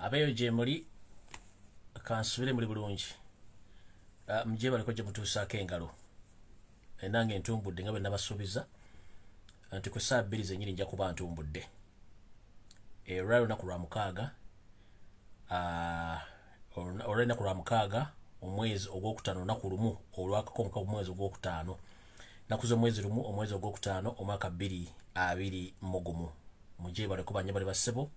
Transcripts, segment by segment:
Abeeyo gye muli, kansubire muli bulungi. Mugye baliko gye mutuusaako engalo. Nange ntumbudde nga bwe nabasuubiza nti ku ssaawa 2 zennyini nja kuba ntumbudde. Olwali olunaku lwa mukaaga, olw'olunaku lwa mukaaga omwezi ogwokutaano, olunaku lumu olwakakonka omwezi ogwokutaano, nnaku z'omwezi 1 omwezi ogwokutaano omwaka 2021. Mugye baleko banye bali bassebo,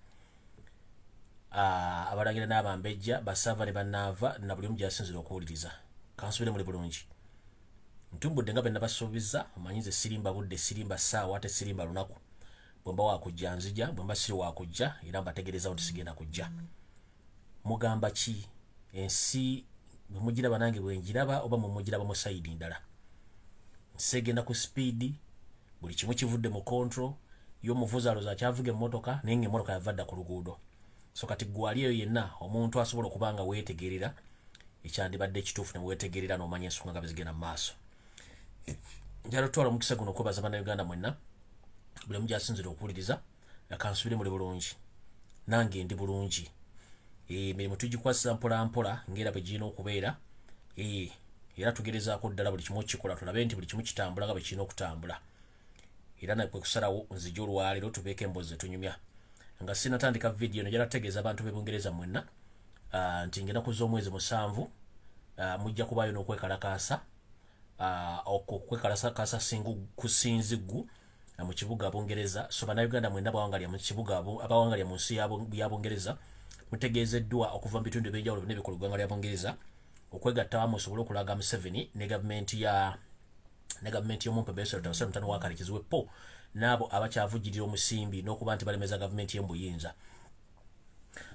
abalangira n'abambejja, basava ne bannaava na buli omu gy'asinzira okuwuliriza. Kansubire muli bulungi. Ntumbudde nga bwe nabasuubiza. Omanyi nze sirimba budde, sirimba ssaawa, ate sirimba lunaku. Bwe mba wakujja nzija, bwe mba siri wakujja era mbategeerezawo nti sigenda kujja. Mugamba ki? Ensi bwe mugiraba nange bwe ngiraba, oba mwe mugiraba mu side ndala? Nsi egenda ku speed, buli kimu kivudde mu control. Ye omuvuzi alowooza akyavuga emmotoka, naye ng'emmotoka yava dda ku luguudo. So kati gwali eyo yenna omuntu asobola okuba nga weetegerera ekyandibadde ekituufu ne weetegerera n'omanya ensonga nga bwe zigenda mu maaso. Njala otwala omukisa guno okwebaza Bannayuganda mwenna buli omu gy'asinzira okuwuliriza. Kansubire muli bulungi, nange ndi bulungi. Emirimu tugikwasisa mpola mpola ng'era bwe girina okubeera, era tugerezaako ddala buli kimu kikola tulabe nti buli kimu kitambula nga bwe kirina okutambula. Era nakwe kusalawo nzija olwaleero tubeeko emboozi zetunyumya. Nga sinatandika vidiyo, njala tutegeeza abantu b'e Bungereza mwenna nti ng'ennaku z'omwezi 7 mujja kubaayo n'okwekalakaasa, okwekalakaasa ku sinziggu mu kibuga Bungereza. So Bannayuganda mwenna abawangalya mu kibuga, abawangalya mu nsi ya Bungereza, mutegeezeddwa okuva mu bitundu ebyenjawulo byonna ebikola eggwanga lya Bungereza okwegatta wamu osobole okulaga Museveni ne gavumenti ya ne gavumenti y'omumpembe Yosef wa Kalekezi po n'abo abakyavujjirira omusimbi n'okuba nti balemeza gavumenti y'embuyinza.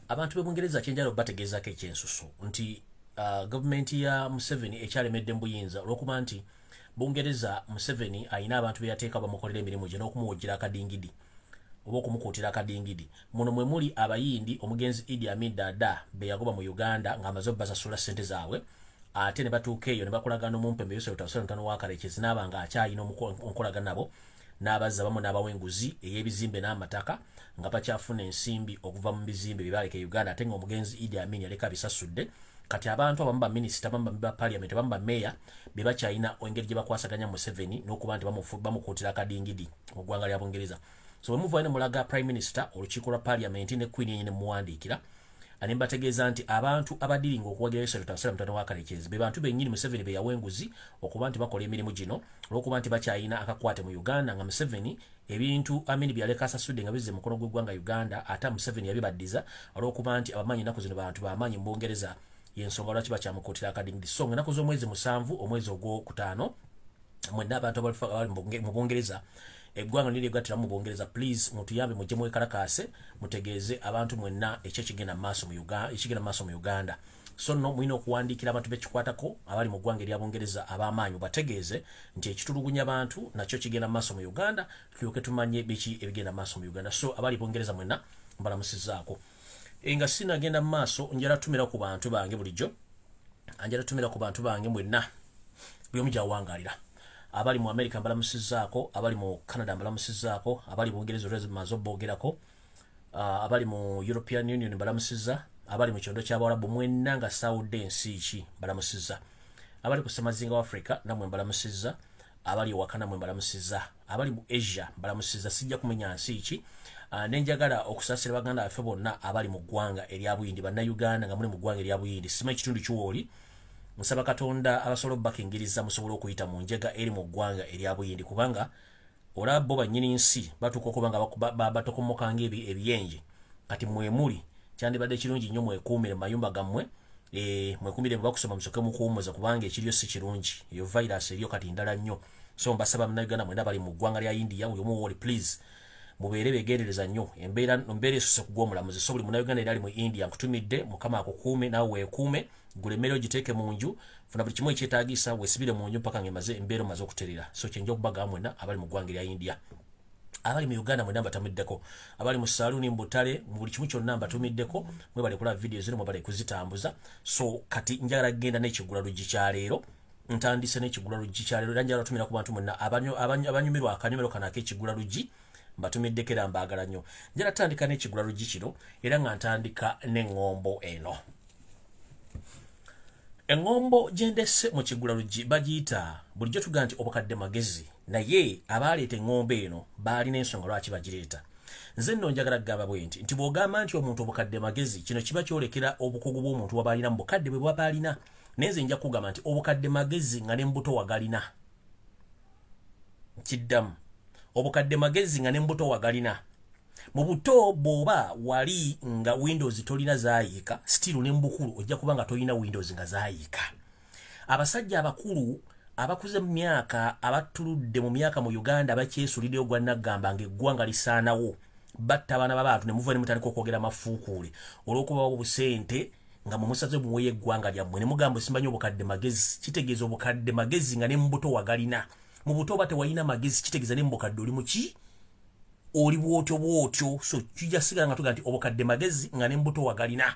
Abantu b'e Bungereza, kyenjala bategeezaako ekyensusu nti gavumenti ya Museveni ekyalemedde mbuyinza olw'okuba nti Bungereza Museveni ayina abantu be yateeka bamukolera emirimu gye n'okumuwujjira akadingidi oba okumukuutira akadingidi. Muno mwe muli Abayindi omugenzi Idi Amin Dada be yagoba mu Uganda ng'amaze obbasasula ssente zaabwe, ate ne batuuka eyo ne bakolagana n'omumpembe Yosef wa Kalekezi n'aba nga akyalina onkolagana nabo, n'abazza bamu n'abawa enguzi ey'ebizimbe n'amataka nga bakyafuna ensimbi okuva mu bizimbe bye baleka e Uganda, ate ng'omugenzi Idi Amin yaleka bisasudde. Kati abantu abamu, baminisita abamu, ba parliament abamu, bameeya be bakyalina engeri gye bakwasaganya Museveni n'okuba nti bamukuutira akadingidi mu ggwanga lya Bungereza. So bwe muvayo ne mulaga Prime Minister, olukiiko lwa parliament ne Queen yennyini, muwandiikira ne mbategeeza nti abantu abadiringa okuwagira Yosef Mutabani wa Kalekezi be bantu bennyini Museveni be yawa enguzi okuba nti bakola emirimu gino, olw'okuba nti bakyalina akakwate mu Uganda, nga Museveni ebintu Amini byaleka asasudde nga bizze mukono gw'eggwanga Uganda, ate Museveni yabibaddiza olw'okuba nti abamanyi ennaku zino bantu bamaanyi mu Bungereza, y'ensonga lwaki bakyamukuutira akadingidi. So nga ennaku z'omwezi 7 omwezi ogwokutaano, mwenna abantu abali mu Bungereza, eggwanga liryegattira mu Bungereza, please mutuyambe mujje mwekalakaase, mutegeeze abantu mwenna ekyo ekigenda maaso mu Uganda, ekigenda maaso mu Uganda. So nno mulina okuwandiikira abantu bekikwatako abali mu ggwanga erya Bungereza ab'amaanyi, mubategeeze nti ekitulugunya abantu nakyo kigenda maaso mu Uganda, tulyoke tumanye biki ebigenda maaso mu Uganda. So abali Bungereza mwenna mbalamusizzaako. Nga sinagenda mu maaso, njala tumira ku bantu bange bulijjo, njala tumira ku bantu bange mwenna buli omu gyawangaalira. Abali mu America mbalamusizzaako, abali mu Canada mbalamusizzaako, abali Bungereza olwezi maze oboogerako, abali mu European Union mbalamusizza, abali mu kyondo ky'Abawarabu mwenna nga saawudde ensi ki mbalamusizza, abali ku ssemazinga wa Africa nammwe mbalamusizza, abali ewaka nammwe mbalamusizza, abali mu Asia mbalamusizza, sijja kumenya nsi ki. Nenjagala okusaasira baganda baffe bonna abali mu ggwanga erya Buyindi, Bannayuganda nga muli mu ggwanga erya Buyindi, simanyi kitundu kiwooli, nsaba Katonda abasobola obbakingiriza musobole okuyita mu njega eri mu ggwanga erya Buyindi, kubanga olaba bo bannyini nsi batuuka okuba nga batokomoka ng'ebiyenje. Kati mwemuli kyandibadde kirungi nnyo mwekuumire mu mayumba gammwe, mwekuumire bwe bakusoma musooke mukuwummuza, kubanga ekiriyo si kirungi, eyo virus eriyo kati ndala nnyo. So mbasaba Bannayuganda mwena bali mu ggwanga lya India, buli omu wooli, please mubeere begendereza nnyo, embeera esuse kugwa omulamuzi. So buli Munnayuganda era ali mu India nkutumidde, Mukama akukuume, naawe weekuume, gula emmere ogiteeke mu nju, funa buli kimu ekyetaagisa, weesibire mu nju mpaka ng'emaze embeera omaze okuterera. So kyenja okubagamba mwenna abali mu ggwanga erya India. Abali mu Uganda mwena mbatumiddeko, abali mu saluuni, mu butale, mu buli kimu kyonna mbatumiddeko. Mwebale kulaba vidiyo zino, mwebale kuzitambuza. So kati njagala kugenda n'ekigula luggi kya leero. Ntandise n'ekigula luggi kya leero era njagala tumira ku bantu mwenna abanyumirwa akanyumiro kano ak'ekigula luggi. Mbatumiddeko era mbaagala nnyo. Njala tandika n'ekigula luggi kino era nga ntandika n'eŋŋombo eno. Eŋŋombo gye ndese mu kigula luggi bagiyita, bulijjo tugamba nti obukadde magezi, naye abaaleeta eŋŋombo eno baalina ensonga lwaki bagireeta. Nze nno njagala kugamba bwe nti bw'ogamba nti omuntu obukadde magezi, kino kiba kyolekera obukugu bw'omuntu bw'aba alina mu bukadde bwe bw'aba alina. Naye nze nja kugamba nti obukadde magezi nga ne mbuto wagalina. Nkiddamu, obukadde magezi nga ne mbuto wagalina. Mu buto bw'oba wali nga Windows tolina zaayiika, still ne mbukulu ojja kuba nga tolina Windows nga zaayiika. Abasajja abakulu abakuze mu myaka, abatuludde mu myaka mu Uganda, bakyesuliddeyo gwa naggamba ng'eggwanga lisaanawo, batta abaana b'abantu ne muva ne mutandika okwogera amafuukuule olw'okubawa obusente nga mumusaze muweeyo eggwanga lyammwe ne mugamba simanyi obukadde magezi. Kitegeeza obukadde magezi nga ne mu buto wagalina. Mu buto oba tewalina magezi, kitegeeza ne mu bukadde oli muki, oli bwotyo bwotyo. So kijja sigala nga tugamba nti obukadde magezi nga ne mu buto wagalina.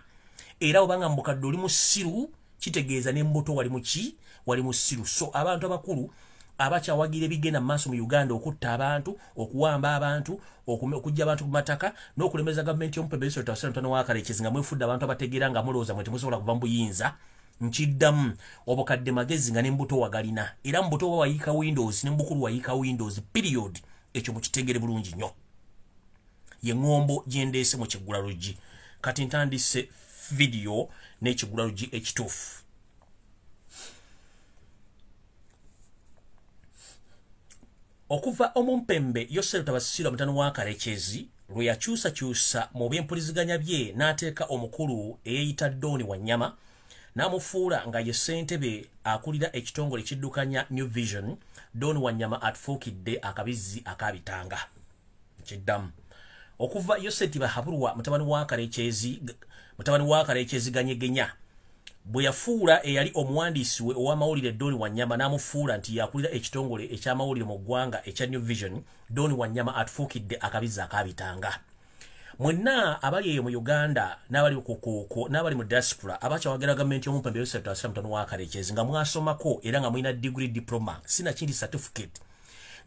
Era obanga mu bukadde oli musiru, kitegeeza ne mu buto wali muki, wali musiru. So abantu abakulu abakyawagira ebigenda mu maaso mu Uganda, okutta abantu, okuwamba abantu, okuggya abantu ku mataka n'okulemeza gavumenti y'omupembe Tabasira wa Kalekezi, nga mwefudde abantu abategeera nga mulowooza mwe temusobola kuva mu buyinza. Nkiddamu, obukadde magezi nga ne mbuto wagalina. Era mu buto oba wayiika Windows, ne mubukulu wayiika Windows, period. Ekyo mukitegere bulungi nnyo. Ye ŋŋombo gye ndeese mu kiggula luggi. Kati ntandise vidiyo n'ekiggula luggi ekituufu. Okuva omumpembe Yoseri Tabasira mutano wa Kalekezi lwe yakyusakyusa mu byempuliziganya bye n'ateeka omukulu eyeeyita Doni Wanyama n'amufuula nga ye ssentebe akulira ekitongole ekiddukanya New Vision, Doni Wanyama atufuukidde akabizzi akabitanga. Kiddamu, okuva Yoseri Bahabulwa mutabani wa Kalekezi Ganyegenya bwe yafuula eyali omuwandiisi we ow'amawulire Doni Wanyama n'amufuula nti yakulira ekitongole eky'amawulire mu ggwanga ekya New Vision, Doni Wanyama atufuukidde akabizzi akabitanga. Mwenna abali eyo mu Uganda n'abali mu diaspora abakyawagira gavumenti y'omumpembe Yoseri Tabasira mutano wa Kalekezi, nga mwasomako era nga mulina degree, diploma, sinakindi certificate,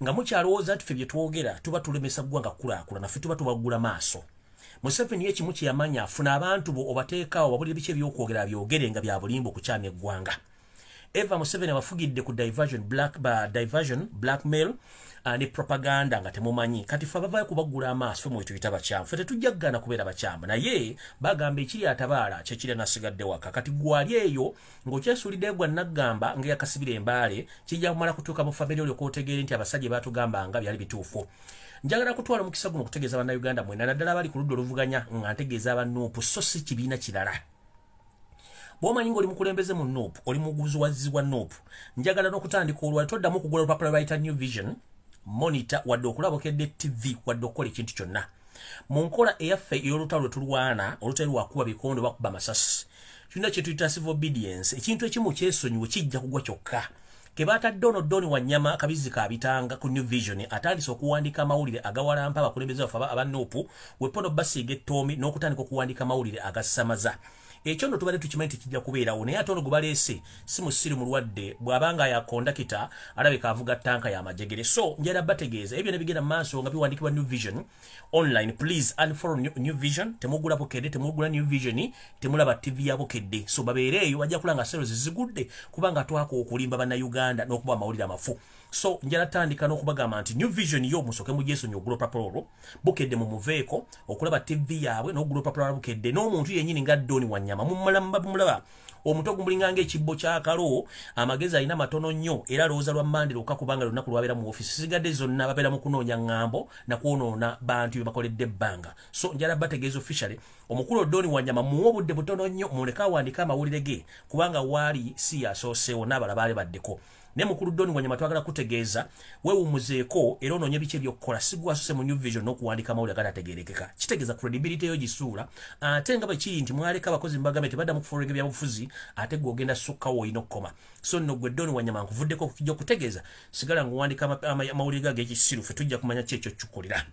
nga mukyalowooza nti ffe bye twogera tuba tulemesa ggwanga kukulaakulana, ffe tuba tubaggula maaso. Museveni ye kimu kye yamanya, funa abantu bo obateekaawo babulire biki ebyokwogera byogere nga bya bulimba okukyamya eggwanga. Eva Museveni abafugidde ku diversion, blackmail ne propaganda nga temumanyi. Kati ffe abavaayo kubaggula amaaso, ffe mwe tuyita bakyamu. Ffe tetujja kugaana kubeera bakyamu, naye bagamba ekiri atabaala kyekiri anasigadde waka. Kati gwali eyo ng'okyesuuliddeyo gwa naggamba nga yakasibira embaale, kijja kumala kutuuka mu famire olyoka otegeere nti abasajja baatugambanga byali bituufu. Njagala kutwala omukisa guno okutegeeza Bannayuganda mwenna, naddala abali ku ludda oluvuganya, nga ntegeeza aba NUP, so si kibiina kirala. Bw'omanyi ng'oli mukulembeze mu NUP, oli muguzi wa NUP, njagala n'okutandika olwali toddamu okugula olupapula lwayita New Vision, Monitor, wadde okulaba Bukedde TV, wadde okukola ekintu kyonna. Mu nkola eyaffe ey'olutalo lwe tulwana, olutalo lwakuba bikondo bakuba masasi, kyonna kye tuyita civil obedience, ekintu ekimu kyesonyiwe kijja kugwa kyokka. Ke baatadde ono Doni Wanyama kabizzi kabitanga ku New Vision, atandise okuwandiika amawulire agawalampa abakulembeze baffe aba NUP, wepono basiiga ettoomi n'okutandika okuwandiika amawulire agasamaza. Ekyo nno tubadde tukimanyi nti kijja kubeerawo, naye ate ono gwe baleese si musiru mulwadde, bw'abanga yakondakita alabika avuga ttanka y'amajegere. So njagala bategeeza ebyo ne bigenda mu maaso nga biwandiikibwa New Vision online. Please unfollow New Vision, temugula Bukedde, temugula New Vision, temulaba TV ya Bukedde. So babeere eyo bajja kulanga sero zizigudde, kubanga twako okulimba Bannayuganda n'okuba amawulire amafu. So njagala tandika n'okubagamba nti New Vision yo musooke mugyesonyiwe ogula olupapula olwo, Bukedde mumuveeko okulaba TV yaabwe n'okugula olupapula lwa Bukedde n'omuntu yennyini nga Doni Wanyama mumulaba omutwe gumulinga ng'ekibbo ky'akalo, amagezi alina matono nnyo era alowooza lwa Mmande lwokka kubanga lunaku lwabeera mu ofiisi, sigadde zonna babeera mu kunoonya ŋŋambo na kwonoona bantu bye bakoledde ebbanga. So njagala bategeeza officially omukulu Doni Wanyama muwe obudde butono nnyo, muleke awandiike amawulire ge kubanga waali si yasooseewo n'abalala baali baddeko. Ne mukulu Doni Wanyama twagala kutegeeza weewummuzeeko era onoonye biki ebyokukola, si gwe asoose mu New Vision n'okuwandiika amawulire agatategeerekeka. Kitegeeza credibility eyo gisuula, ate nga bwe kiri nti mwaleka abakozi mbagambe tebaddamu kufollowinga ebyabufuzi, ate gwe ogenda sukkawo olina okukoma. So nno gwe Doni Wanyama nkuvuddeko okujja okutegeeza, sigala ng'owandiika amawulire ag'ekisiru, ffe tujja kumanya ki ekyo kikulira.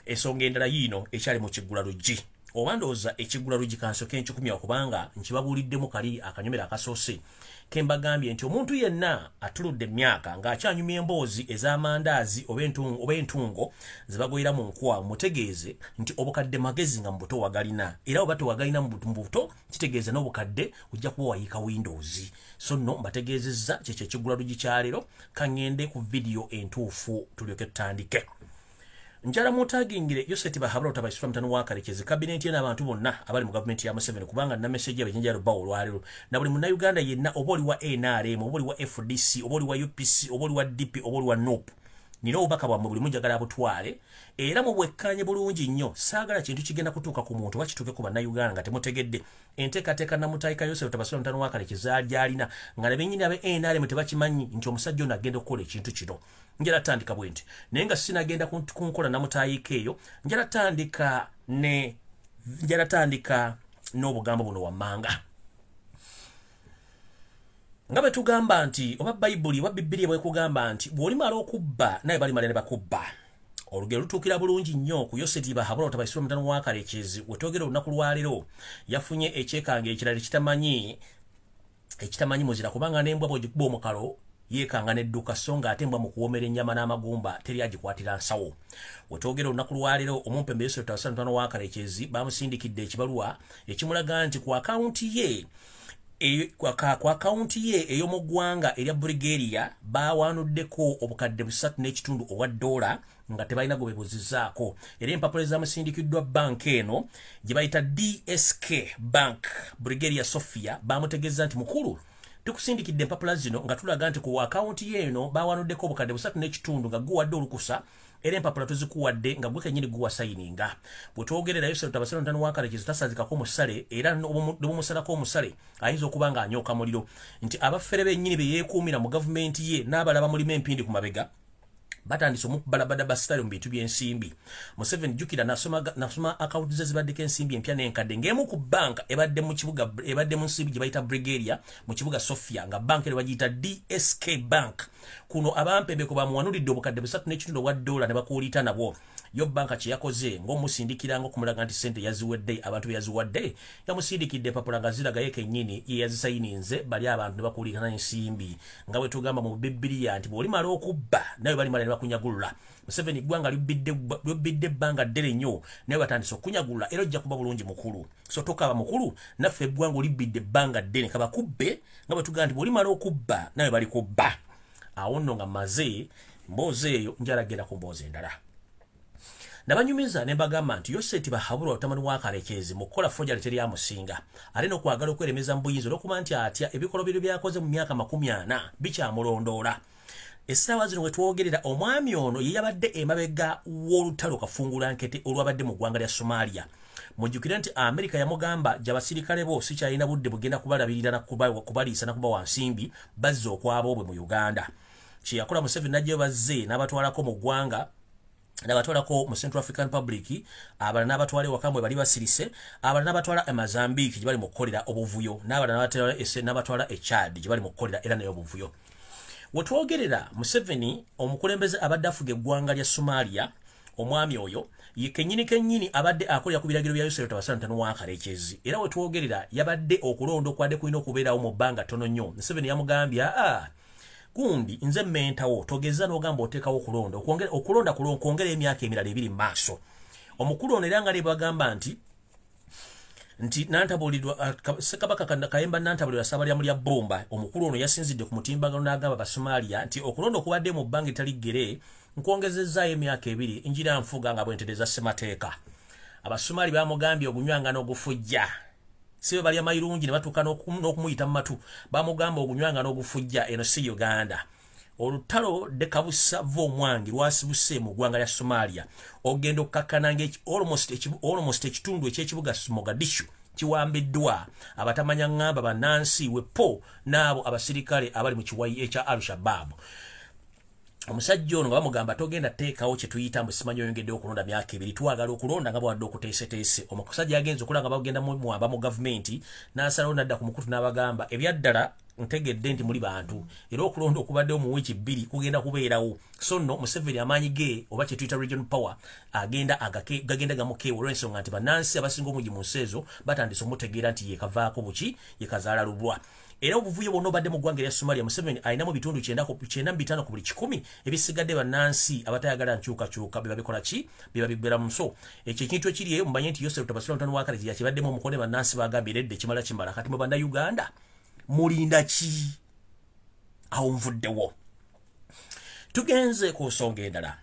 Ensonga endala yiino ekyali mu kiggula luggi. Oba ndowooza ekigula luggi kansoke nkikumya, kubanga nkibabuuliddemu kali akanyomero akasoose ke mbagambye nti omuntu yenna atuludde emyaka ng'akyanyumya emboozi ez'amandaazi oba entungo ze bagoyera mu nkwa, mutegeeze nti obukadde magezi nga mu buto wagalina, era oba tewagalina mu buto kitegeeza n'obukadde ojja kuba wayiika windows. So nno mbategeezezza kyekyo ekigula luggi kya leero. Kaŋŋende ku vidiyo entuufu tulyoke tutandike. Njala mutagingire Yoseti Bahabura otabaisula mutano wa Karekezi, kabineti n'abantu bonna abali mu gavumenti ya Museveni, kubanga na message yabe njalo bawo olwaleero na buli munnayuganda yenna, oba oli wa NRM, oba oli wa FDC, oba oli wa UPC, oba oli wa DP, oba oli wa NUP, nina obubaka bwammwe buli munjagala abutwale era mubwekkanye bulungi nnyo. Saagala kintu kigenda kutuuka ku muntu oba kituuke ku bannayuganda nga temutegedde enteekateeka Namutayika Yosef Tabasula mutano wa Karekezi gy'alina, nga ne bennyini abe NRM tebakimanyi nti omusajja ono agenda okukola ekintu kino. Njala tandika bwe nti, naye nga sinagenda ku nkola Namutayika eyo, njala tandika n'obugambo buno wammanga. Nga bwe tugamba nti oba Bayibuli oba Bibiriya bwekugamba nti bw'olimala okubba naye balimala ne bakubba. Olugero lutuukira bulungi nnyo ku Yoseti Bahabura otabaisula mutano wa Karekezi. Wetwogera olunaku lwaleero yafunye ekyekanga ekirala ekitamanyi muzira, kubanga n'embwa bw'ogikuba omukalo yeekanga n'edduka, so nga ate embwa mu kuwoomera ennyama n'amagumba teri agikwatira nsawo. Wetwogera olunaku lwaleero omumpembe Yoseti Tabasula mutano wa Karekezi bamusindikidde ekibaluwa ekimulaga nti ku akawunti ye kwa akawunti ye ey'omu ggwanga erya Bulgaria bawanuddeko obukadde 3.5 obwa dola nga tebalina gwe bebuuzizzaako. Era empapula ezamusindikiddwa banka eno gye bayita DSK Bank Bulgaria Sofia bamutegeeza nti mukulu, tukusindikidde empapula zino nga tulaga nti ku akawunti ye eno bawanuddeko obukadde 3.5 nga guwadde olukusa, era empapula tuzikuwadde nga gwe kennyini guwa sayininga. Bwe twogerera Yosef Tabasula mutano wa Karekezi tasazikako omusale, era ne bumusalako omusale ayinza okuba nga anyooka muliro, nti abafere bennyini be yeekuumira mu gavumenti ye n'abalala bamulimu empindi ku mabega batandise omukubalabada basitale mu bintu by'ensimbi. Museveni jjukira nasoma akawunti ze zibaddeko ensimbi empya n'enkadde, ng'emu ku banka ebadde mu kibuga, ebadde mu nsimbi gye bayita Bulgaria mu kibuga Sofia, nga banka ero bagiyita DSK Bank. Kuno abampembeko bamuwanulidde obukadde 3.5 obwa dola ne bakuulita nabwo. Yo banka kye yakoze ng'omusindikira ng'okumulaga nti ssente yaziwedde abantu be yaziwadde, yamusindikidde empapula nga ziraga ye kennyini ye yazisayininze, bali abantu ne bakuulikana ensimbi. Nga bwe tugamba mu Bibiriya nti bw'olimala okubba nawe balimala ne bakunyagulula. Museveni eggwanga libbidde ebbanga ddene nnyo, naye batandise okunyagulula, era ojja kuba bulungi mukulu. So tokaba mukulu, naffe eggwanga olibbidde ebbanga ddene, kabakubbe nga bwe tugamba nti bw'olimala okubba nawe balikubba. Awo nno nga mmaze mboozi eyo, njalagenda ku mboozi endala. Nabanyumiza ne mbagamba nti Yoseti Bahabura otamani wa Karekezi mu kukola forgery teri amusinga, ate n'okwagala okweremeza mu buyinza olw'okuba nti atya ebikolobero by'akoze mu myaka 40 bikyamulondoola. Essaawa zino we twogerera omwami ono ye yabadde emabega w'olutalo kafungulankete olwabadde mu ggwanga lya Somalia. Mujjukire nti Amerika yamugamba gy'abasirikale bo sikyalina budde bugenda kubalabirira kubaliisa na kubawa nsimbi, bazze okwaboobwe mu Uganda. Kye yakola Museveni n'ajjayo bazze n'abatwalako mu ggwanga, n'abatwalako mu Central African Republic, abalala n'abatwala ewaka mwe bali basirise, abalala n'abatwala e Mozambique gye bali mu kukolera obuvuyo, n'abalala n'abatwala e Chad gye bali mu kukolera era nayo obuvuyo. Wetwogerera Museveni omukulembeze abadde afuga eggwanga lya Somalia, omwami oyo ye kennyini kennyini abadde akolera ku biragiro bya Yosef Tabasula mutano wa Karekezi. Era wetwogerera yabadde okulonda okwadde kulina okubeerawo mu bbanga ttono nnyo. Museveni yamugambye, aa gundi nze mmentawo, togeza n'ogamba oteekawo okulonda okulonda kwongera emyaka emirala 2 mu maaso. Omukulu ono era nga ne bagamba nti nantabulirwa Ssekabaka Kayemba nantabulirwa Ssabalyamu lya Bbumba. Omukulu ono yasinzidde ku mutimbagano n'agamba Abasomalia nti okulonda okubadde mu bbanga etali ggere nkwongezezzaayo emyaka 2 njira nfuga nga bwentereza ssemateeka. Abasomali bamugambye ogunywanga n'ogufujja, si be balya mayirungi ne batuuka n'okumuyita mu matu, bamugamba ogunywanga n'ogufujja, eno si Uganda. Olutalo dekabusa v'omwangi lwasibuse mu ggwanga lya Somalia, ogenda okukakkana nga almost ekitundu eky'ekibuga Mogadishu kiwambiddwa abatamanya ŋŋamba bannansi wepo n'abo abasirikale abali mu kiwayi ekya Al-Shabaab. Omusajja ono nga bamugamba togenda teekawo kye tuyita mbu simanyi oyongedde okulonda myaka 2, twagala okulonda nga bwadde okuteeseteese. Omusajja yagenze okulaba nga bagenda muwamba mu gavumenti, n'asalawo n'adda ku mukutu n'abagamba ebyaddala Ntegedde nti muli bantu, era okulonda okubaddewo mu wiiki 2 kugenda kubeerawo. So nno Museveni amaanyi ge oba kye tuyita region power agenda gagenda gamukeewa, olw'ensonga nti bannansi abasinga obungi mu nsi ezo batandise omutegeera nti yekavaako buki, yekazaala lubwa. Era obuvuyo bwonna obadde mu ggwanga erya Somalia, Museveni alinamu bitundu 95 ku buli 100 ebisigadde bannansi abatayagala nkyukakyuka be babikola ki, be babiggweramu. So ekyo ekintu ekiri eyo, mumanye nti Yosef Tabasirwa mutabani wa Kalezi yakibaddemu omukono. Bannansi bagambye edda ekimala kimala. Kati mu Bannayuganda mulinda ki? Awo nvuddewo, tugenze ku nsonga endala.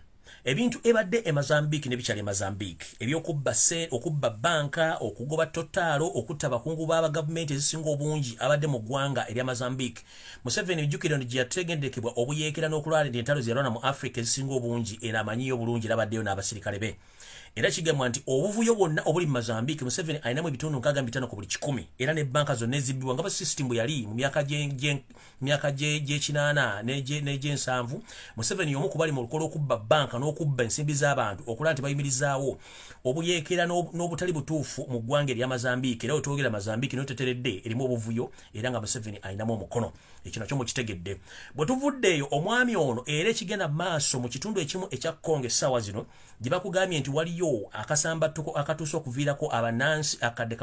Ebintu ebadde e Mozambique n'ebikyali e Mozambique, ebyokubba okubba banka, okugoba Total, okutta abakungu b'abagavumenti ezisinga obungi abadde mu ggwanga erya Mozambique. Museveni, jjukira nti gye yategendekebwa obuyeekera n'okulwala nti entalo zeyalwana mu Africa ezisinga obungi, era amanyiyo bulungi, era abaddeyo n'abasirikale be. Era kigambwa nti obuvuyo bwonna obuli mu Mozambique, Museveni alinamu ebitundu 65 ku buli 100, era ne banka zonna ezibbibwa nga ba system bwe yali mu myaka gy'enkinaana n'egyensanvu. Museveni y'omu ku bali mu lukola okubba banka n'okubba ensimbi z'abantu, okulaba nti bayimirizaawo obuyeekera n'obutali butuufu mu ggwanga erya Mozambique. Era wetwogera, Mozambique noteteredde erimu obuvuyo, era nga Museveni alinamu omukono. Ekyo nakyo mukitegedde. Bwe tuvudde eyo, omwami ono era ekigenda maaso mu kitundu ekimu ekya Congo essaawa zino gye bakugambye nti waliyo akasambattuko akatuuse okuviirako abannansi 1.5 kakadde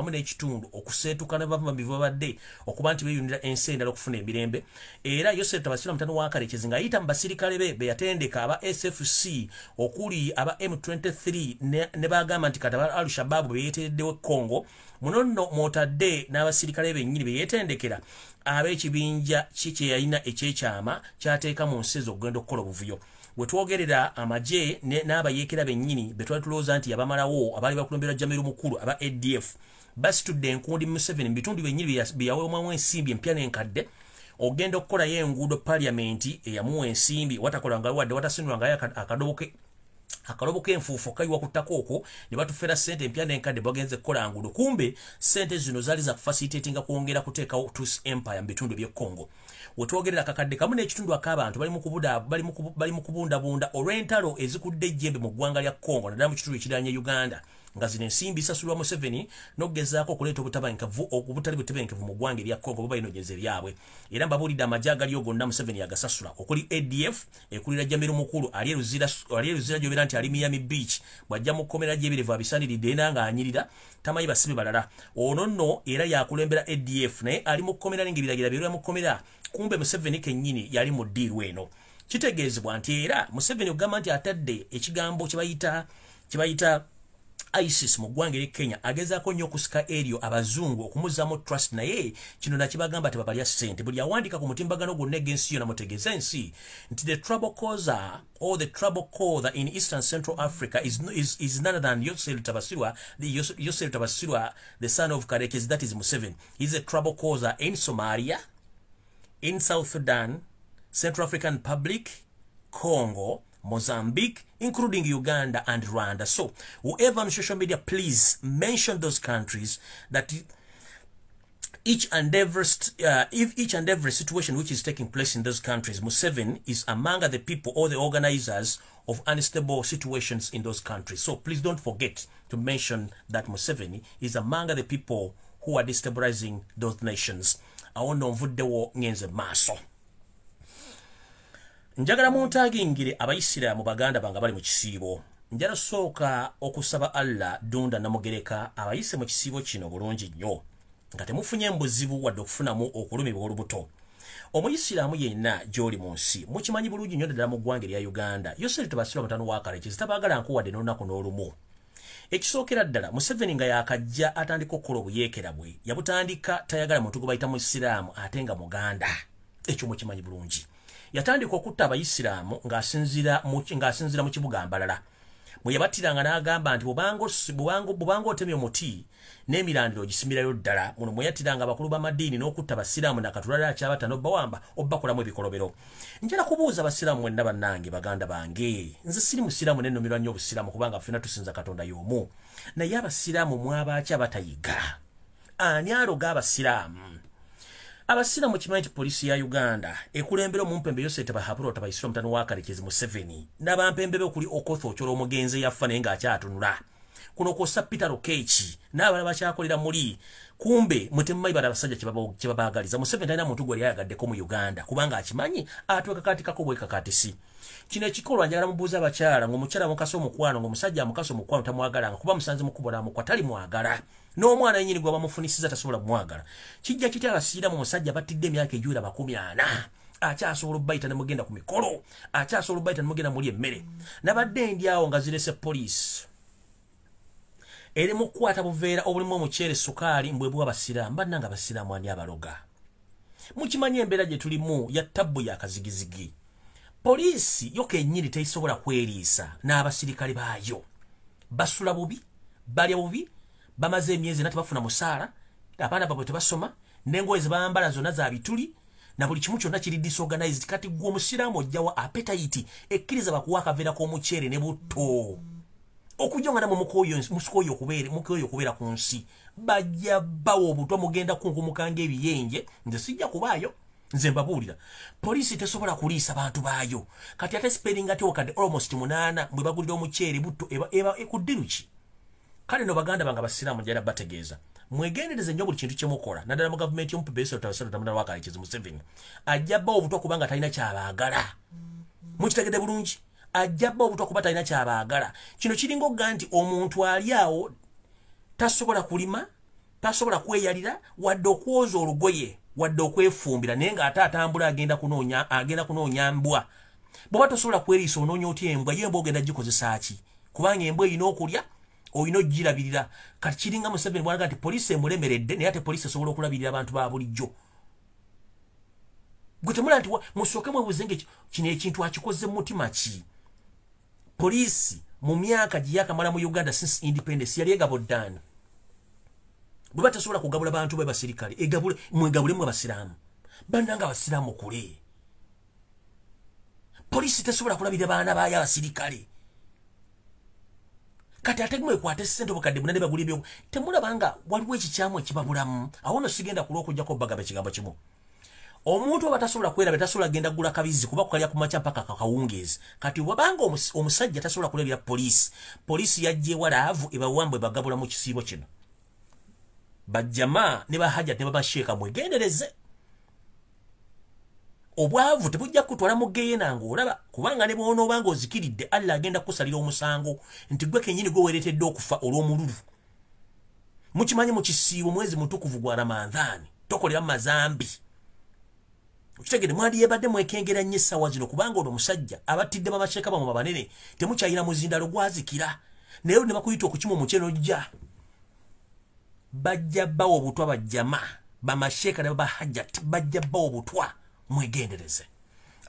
okuseetuka ne bava mu bifo babadde okuba nti beeyunira ensi endala okufuna emirembe. Era Yosef Tabasirwa mutabani wa Kalekezi ng'ayita mu basirikale be be yatendeka aba SFC, okuli aba M23 ne bagamba nti kati aba Al-Shabaab be yeetereddewo Congo. Muno nno mw'otadde n'abasirikale bennyini be yeetendekera ab'ekibinja ki kye yalina ekyekyama kyateeka mu nsi ezo okugenda okukola obuvuyo. We twogerera, amagye n'abayeekera bennyini be twali tulowooza nti yabamalawo, abaali bakulembera Jamiru Mukulu aba ADF, basitudde enkundi Museveni mu bitundu byennyini bye yaweebwamu ensimbi empya n'enkadde ogenda okukolayo enguudo. Paliamenti eyamuwa ensimbi watakolangayo wadde watasinulwangayo akadobo ke akalobo k'enfuufu kayiwa ku ttaka okwo, ne batufera ssente empya n'enkadde bagenze kukola nguudo. Kumbe ssente zino zaali za kufacilitatinga kwongera kuteekawo Tutsi Empire mu bitundu by'e Congo. Wetwogerera, 1.5 kakadde ak'abantu bali mu kubundabunda olw'entalo ezikudde ejjembe mu ggwanga lya Congo, naddala mu kitundu ekiriraanye Uganda, nga zino ensimbi zisasulwa Museveni n'okugezaako okuleeta obutabankavu, obutali butebenkevu mu ggwanga erya Congo, bo balinoonyeza ebyabwe. Era mbabuulidde, amagye agaliyo gonna Museveni yagasasula, okuli ADF ekulira Jamiru Mukulu ali e Luzira, gy'obeera nti ali Miami Beach. Bw'ajja mu kkomera gy'ebirevu abisaniridde era ng'anyirira, tamanyi basibe balala. Ono nno era yakulembera ADF, naye ali mu kkomera n'ebiragiro byerwa mu kkomera. Kumbe Museveni kennyini yali mu ddiiru eno. Kitegeezebwa nti era Museveni okugamba nti atadde ekigambo kye bayita ISIS mu ggwanga eri Kenya, agezaako nnyo okusika eryo abazungu okumuzaamu trust. Naye kino nakibagamba, tebabalya ssente. Buli awandiika ku mutimbagano gwonna eg'ensi yonna, mutegeeze ensi nti the trouble causer or the trouble causer in Eastern Central Africa is none other than Yosef Tabasirwa, the Yosef Tabasirwa, the son of Karekezi, that is Museveni. He's a trouble causer in Somalia, in South Sudan, Central African Republic, Congo, Mozambique, including Uganda and Rwanda. So, whoever on social media, please mention those countries that if each and every situation which is taking place in those countries, Museveni is among the people or the organizers of unstable situations in those countries. So please don't forget to mention that Museveni is among the people who are destabilizing those nations. Awo nno nvuddewo, ngenze maaso. Njagala muntagingire Abayisiraamu baganda bange bali mu kisiibo. Njala sooka okusaba Allah Ddunda Namugereka abayise mu kisiibo kino bulungi nnyo, nga temufunye mbuzibu wadde okufunamu okulumibwa olubuto. Omuyisiraamu yenna gy'oli mu nsi, mukimanyi bulungi nnyo, ddala mu ggwanga erya Uganda, Yoseri Tebasirwa mutano wa Kalekezi tabaagala nkuwadde n'olunaku n'olumu. Ekisookera ddala, Museveni nga yakajja atandika okukola obuyeekera bwe yabutandika, tayagala muntu gwe bayita Muisiraamu ate nga Muganda. Ekyo mukimanyi bulungi. Yatandika okutta Abayisiraamu ng'asinziira mu kibuga Mbalala bwe yabattiranga, n'agamba nti bw'obanga otemye omuti n'emirandiro ogisimirayo ddala. Muno mwe yattiranga abakulu b'amadiini n'okutta Abasiraamu, nakatulala akyabatta n'obbawamba obbakolamu ebikolobero. Njala kubuuza Abasiraamu mwenna bannange, baganda bange, nze siri Musiraamu, nennumirwa nnyo Obusiraamu kubanga ffenna tusinza Katonda y'omu. Naye Abasiraamu mwabaaki abatayiga? Ani aloga Abasiraamu? Abasiraamu, kimanyi nti poliisi ya Uganda ekulembera omumpembe Yosef Tabahabura Tabaisira mutano wa Kalekezi Museveni n'abampembe be okuli Okoth Ochola, omugenzi yafa naye ng'akyatunula. Kuno kwossa Peter Lokech n'abalala bakyakolera muli. Kumbe mwe bala abasajja kye babaagaliza. Museveni talina muntu gwe yayagaddeko mu Uganda kubanga akimanyi atwekakaatikako bwekakaatisi. Kino ekikolwa njagala mubuuza abakyala, ng'omukyala mukasa omukwano, ng'omusajja amukasa omukwano tamwagalanga kuba musanze mukubo n'amukwa, tali mwagala. N'omwana yennyini gwe bamufunisiza tasobola kumwagala. Kijja kitya abasiraamu omusajja battidde emyaka egiwera 40 akyasobola obbayita ne mugenda ku mikolo, akyasobola obbayita ne mugenda muli emmere. Nabadde ndi awo nga zirese poliisi eri mu kukwata buveera obulimu omuceere, sukaali, mbwe bwa basiraamu. Bannange abasiraamu ani abaloga? Mukimanyi embeera gye tulimu ya tabbu ya kazigizigi. Poliisi yo kennyini tesobola kweriisa n'abasirikale baayo. Basula bubi, balya bubi, bamaze emyezi ena tebafuna musaala, abaana baabwe tebasoma, n'engoye ze bambala zonna za bituli, na buli kimu kyonna kiri disorganized. Kati ggwe omusiraamu ojjawa appetite ekkiriza bakuwa akaveera k'omuceere ne butto okujja nga namwe mukooye okubeera ku nsi? Bajja bawa obutwa, mugenda kunkumuka ng'ebiyenje. Nze sijja kubaayo, nze mbabuulira. Poliisi tesobola kuliisa bantu baayo. Kati ate spending ate wakadde almost 8 bwe bagulira omuceere butto eba ekuddiru ki? Kale no baganda bange abasiraamu, njagala bategeeza mwegendereze nnyo buli kintu kye mukola, naddala mu gavumenti y'omupebeesotamuwakalikizi Museveni. Ajja bba obutwa kubanga talina kyabaagala. Mukitegedde bulungi? Ajja bba obutwa kuba talina kyabaagala. Kino kiringa okuga nti omuntu ali awo tasobola kulima, tasobola kweyalira wadde okwoza olugoye wadde okwefumbira, naye ng'ate atambula agenda kunoonya mbwa. Bw'oba tosobola kweriisa onoonya otya embwa? Ye embwa ogenda gikozesa ki? Kubanga embwa erina okulya, olina ogirabirira. Kati kiringa Museveni bw'alaga nti poliisi emulemeredde, naye ate poliisi esobola okulabirira abantu ba bulijjo. Gwe temulaba nti musooke mwebuuze nga kino ekintu akikoze mu mutima ki? Poliisi mu myaka gye yakamala mu Uganda since independence yali egabudde ani? Bwe batasobola kugabula bantu be basirikale, egabule mwegabulemu abasiraamu. Bannange abasiraamu kule. Poliisi tesobola kulabirira baana baayo abasirikale. Kati ate mwekwate ssente obukadde 8 bagula ebyo. Temulaba nga waliwo ekikyamu ekibabulamu? Awo nno sigenda kulwa okuggyako bagaba ekigambo kimu. Omuntu oba tasobola kweraba, tasobola genda kugula kabizi kuba kukalya ku makya mpaka kakawungeezi. Kati wabanga omusajja tasobola kulabira poliisi, poliisi yajja ewalaavu ebawambwe bagabula mu kisiibo kino. Bajjama ne bahajja ne babasheeka, mwegendereze. Obwavu tebujja kutwala mu geyeena ng'olaba, kubanga ne bw'onooba ng'ozikiridde Allah agenda kukusalira omusango nti gwe kennyini gwe weereetedde okufa olw'omululu. Mukimanyi mu kisiibo mwezi mutukuvu gwa Ramadhaani tokolera mazambi. Okitegedde? Mwandiyebadde mwekengera nnyo essaawa zino, kubanga ono omusajja abattidde bamasheeka bammwe abanene, temukyalina muzindalo gwazikira, naye ne bakuyita okukima omuceere ojja. Bajja bawa obutwa bajjama bamasheeka ne babahajjat, bajja bawa obutwa, mwegendereze.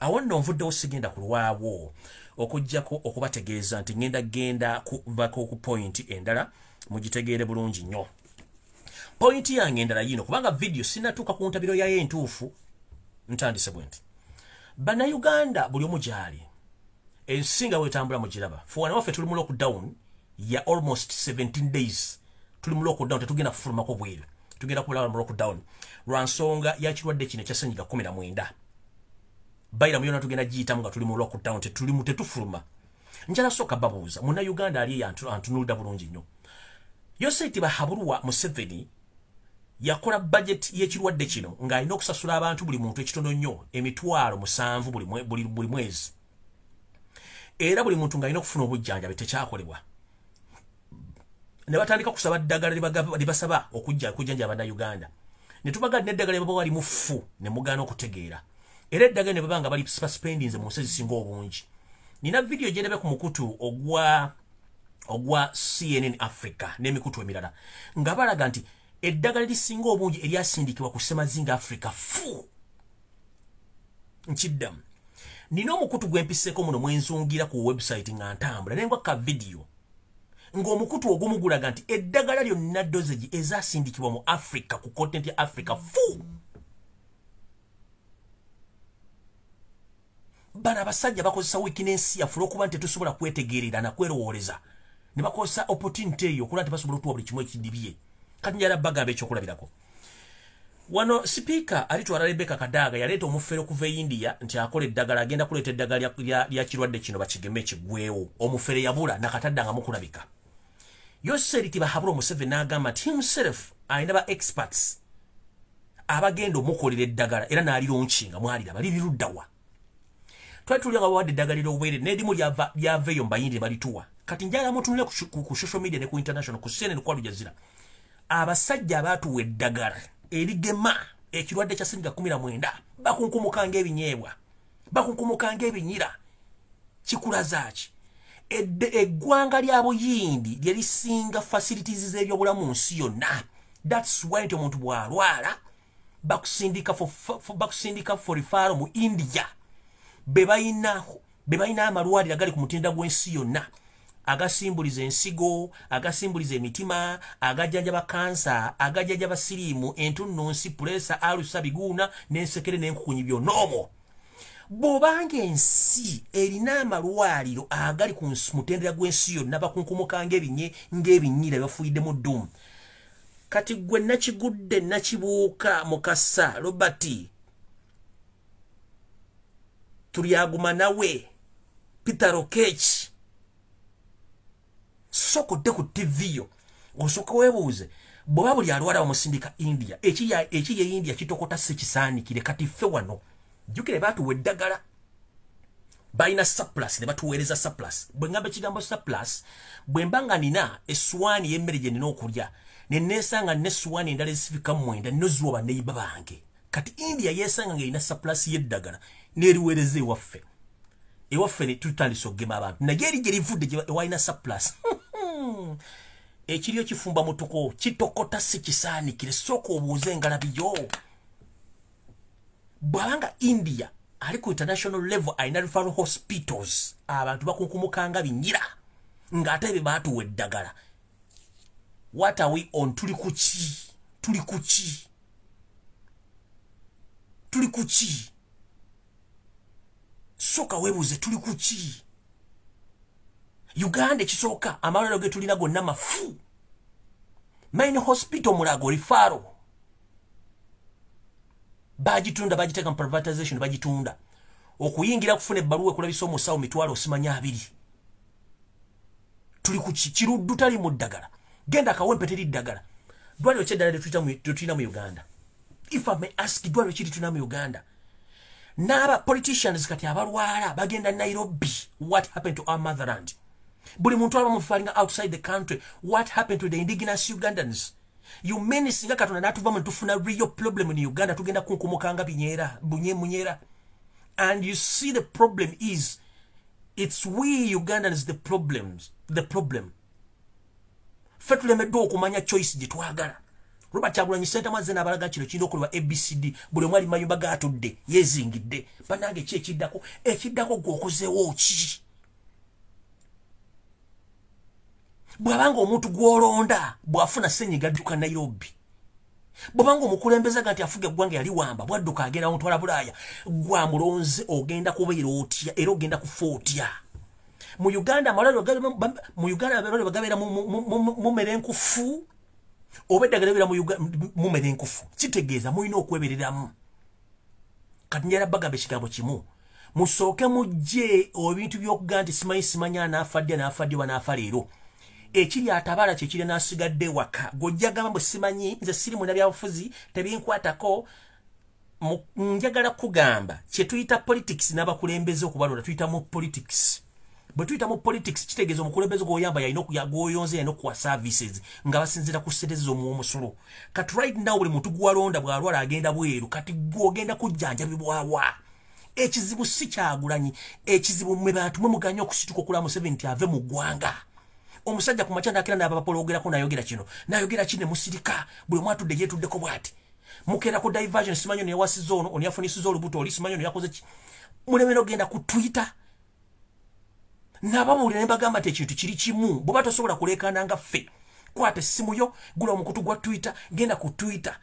Awo nno nvuddewo, sigenda kulwawo okuggyako okubategeeza nti ngenda genda kuvako ku point endala, mugitegeere bulungi nnyo. Point yange endala yino, kubanga video sinatuuka ku ntabiro yayo entuufu. Ntandise bwe nti bannayuganda buli omu gy'ali, ensi nga bwetambula mugiraba. Fe wano waffe tuli mu lockdown ya almost 17 days. Tuli mu lockdown, tetugenda kufulumako bweru, tugenda kulaba mu lockdown lwa nsonga ya kirwadde kino ekya ssenyiga 19. Bayira yonna tugenda giyitamu nga tuli mu lockdown, tetulimu, tetufuluma. Njala sooka babuuza munnayuganda ali eyo antunuulira bulungi nnyo. Yoseti Bahabulwa Museveni yakola budget y'ekirwadde kino ng'alina okusasula abantu buli muntu ekitono nnyo 7,000 buli mwezi, era buli muntu ng'alina okufuna obujjanjabi. Tekyakolebwa ne batandika kusaba ddagala libasaba okujja okujjanjaba bannayuganda, ne tubaga n'eddagala lye babawa limufu ne mugaana okutegeera. Era eddagala ne baba nga bali spendinze mu nsi ezisinga obungi. Nina vidiyo gye ndabe ku mukutu ogwa CNN Africa n'emikutu emirala nga balaga nti eddagala erisinga obungi eryasindikibwa ku ssemazinga Africa fu. Nkiddamu, nina omukutu gwe mpiseeko muno mwenzungira ku website nga ntambula naye ngwa ka vidiyo ng'omukutu ogumu gulaga nti eddagala lyonna dosage ezasindikibwa mu Africa, ku continent ya Africa, fu. Bano abasajja bakozesa weakness yaffe olw'okuba nti tetusobola kwetegeerera na kwerowooleza, ne bakozesa opportunity eyo okulaba nti basobola otuwa buli kimu ekidibye. Kati njagala bagamba ekyokulabirako. Wano sipiika alitwala Rebecca Kadaga yaleeta omufere okuva e India nti akola eddagala, agenda kuleeta eddagala lya kirwadde kino bakigeme kiggweewo. Omufere yabula nakatadda nga mukulabika. Yoweri Tibuhaburwa Museveni n'agamba nti himself alina ba experts abagenda omukolera eddagala, era n'alilaunchinga. Mwaliraba liri luddawa? Twali tulya nga bawadde eddagala ly'obwerere, n'erimu lyava eyo mbayindi balituwa. Kati njagala mutunule ku social media ne ku international, ku CNN, ku Al Jazeera. Abasajja abaatuwa eddagala erigema ekirwadde kya senyiga 19 bakunkumuka ng'ebinyeebwa, bakunkumuka ng'ebinyira. Kikulaza ki? Eggwanga lya Buyindi lye lisinga facilities z'ebyobulamu mu nsi yonna. That's why nti omuntu bw'alwala bakusindika for referral mu India. Be balina amalwaliro agali ku mutindo gw'ensi yonna, agasimbuliza ensigo, agasimbuliza emitima, agajjanjaba kansa, agajjanjaba siriimu, entunnunsi, puleesa, alusa, biguuna n'ensekere n'enkukunyi, byonna omwo. Bw'obanga ensi erina amalwaliro agali ku mutendera gw'ensi yonna, bakunkumuka ng'ebinye ng'ebinyira bafuyiddemu ddumu. Kati gwe nakigudde, nakibuuka, Mukasa Robert, Turyaguma, nawe Peter Rokech, sooka odde ku TV yo, osooka weebuuze, bw'oba buli alwala bamusindika India, ekiri e India kitokota si kisaanikire. Kati ffe wano, jjukire, baatuwa eddagala, balina surplus ne batuweereza surplus. Bwe ngamba ekigambo surplus, bwe mba nga nina essuwaani y'emmere gye nina okulya, ne neesanga nessuwaani endala ezifika 90, nnoziwa banneyiba bange. Kati India yeesanga ng'erina surplus y'eddagala n'eriweereza ewaffe. Ewaffe ne tutandisa okugema abantu, naye eri gye livudde ewalina surplus, ekiryo kifumba mutuko, kitokota si kisaanikire. Sooka obuuze engalabi yo. Bw'abanga India ali ku international level, alina referral hospitals, abantu bakunkumukanga binyira, ng'ate bye baatuwa eddagala. What are we on? Tuli kuki? Tuli kuki? Tuli kuki? Sooka weebuuze, tuli kuki? Uganda ekisooka, amalwaliro ge tulina gonna mafu. Main hospital Mulago referral bagitunda, bagiteeka mu privatization, bagitunda. Okuyingira kufuna ebbaluwa ekulabisa omusawo, mitwalo osimanya 20. Tuli ku Kiruddu tali mu ddagala, genda Kawempe teri ddagala. Ddwaliro ki eddala lyetulina mu Uganda? If I may ask, ddwaliro ki litulina mu Uganda? N'aba politicians kati abalwala bagenda Nairobi. What happened to our motherland? Buli muntu aba mufalinga outside the country. What happened to the indigenous Ugandans? You mean singa Katonda n'atuvamu tufuna real problem in Uganda, tugenda kunkumukanga binyeera bunye munyera. And you see, the problem is, it's we Ugandans the problems, the problem. Ffe tulemeddwa okumanya choice gye twagala. Robert Kyagulanyi Ssentamu azze n'abalaga kino kirina okulwa ABCD. Buli omu ali mayumba gaatudde yeezingidde. Bannange, ki ekiddako? Ekiddako gwe okozeewo ki? Bw'abanga omuntu gw'olonda bw'afuna senyiga adduka Nairobi, bw'abanga omukulembeze ga nti afuga eggwanga yali wamba bwadduka agenda mutwala Bulaaya, gwamulonze ogenda kubeera otya era ogenda kufa otya? Mu Uganda amalwaliro, mu Uganda amalwaliro bagabeera mumera enkufu oba eddagala beera mumera enkufu, kitegeeza mulina okwebereramu. Kati njala bagamba ekigambo kimu: musooke mujje ebintu by'okugaa nti simanyi simanya anaafa ddi, anaafa ddi oba naafa leero. Ekiri atabala kyekiri n'asigadde waka. Gojja gamba bwe simanyi, nze siri munabyabufuzi, tebinkwatako. Njagala kugamba kye tuyita politics n'abakulembeze okubalonda. Tuyita mu politics. Bwe tuyita mu politics, kitegeeza omukulembeze gw'oyamba yalina, gw'oyonze yalina okuwa services nga basinziira ku ssente z'omuwa omusolo. Kati right now buli muntu gwalonda bw'alwala agenda bweru. Kati gw'ogenda kujjanjabibwawa? Ekizibu si Kyagulanyi, ekizibu mmwe bantu mwe muganye okusituka okulaba Museveni nti ave mu ggwanga. Omusajja ku makya nakera n'abapologerako, nayogera kino, nayogera ki, ne musirika. Buli omu atudde yeetuddeko bw'ati. Mukeera ku diversion, simanyi ono yawasiza ono, ono yafunisiza olubuto oli, simanyi ono yakoze ki. Mulemera ogenda ku Twitter nababuulira ne bagamba nti ekintu kiri kimu. Bw'oba tosobola kuleekaana nga ffe, kwata essimu yo, gula omukutu gwa Twitter, genda ku Twitter,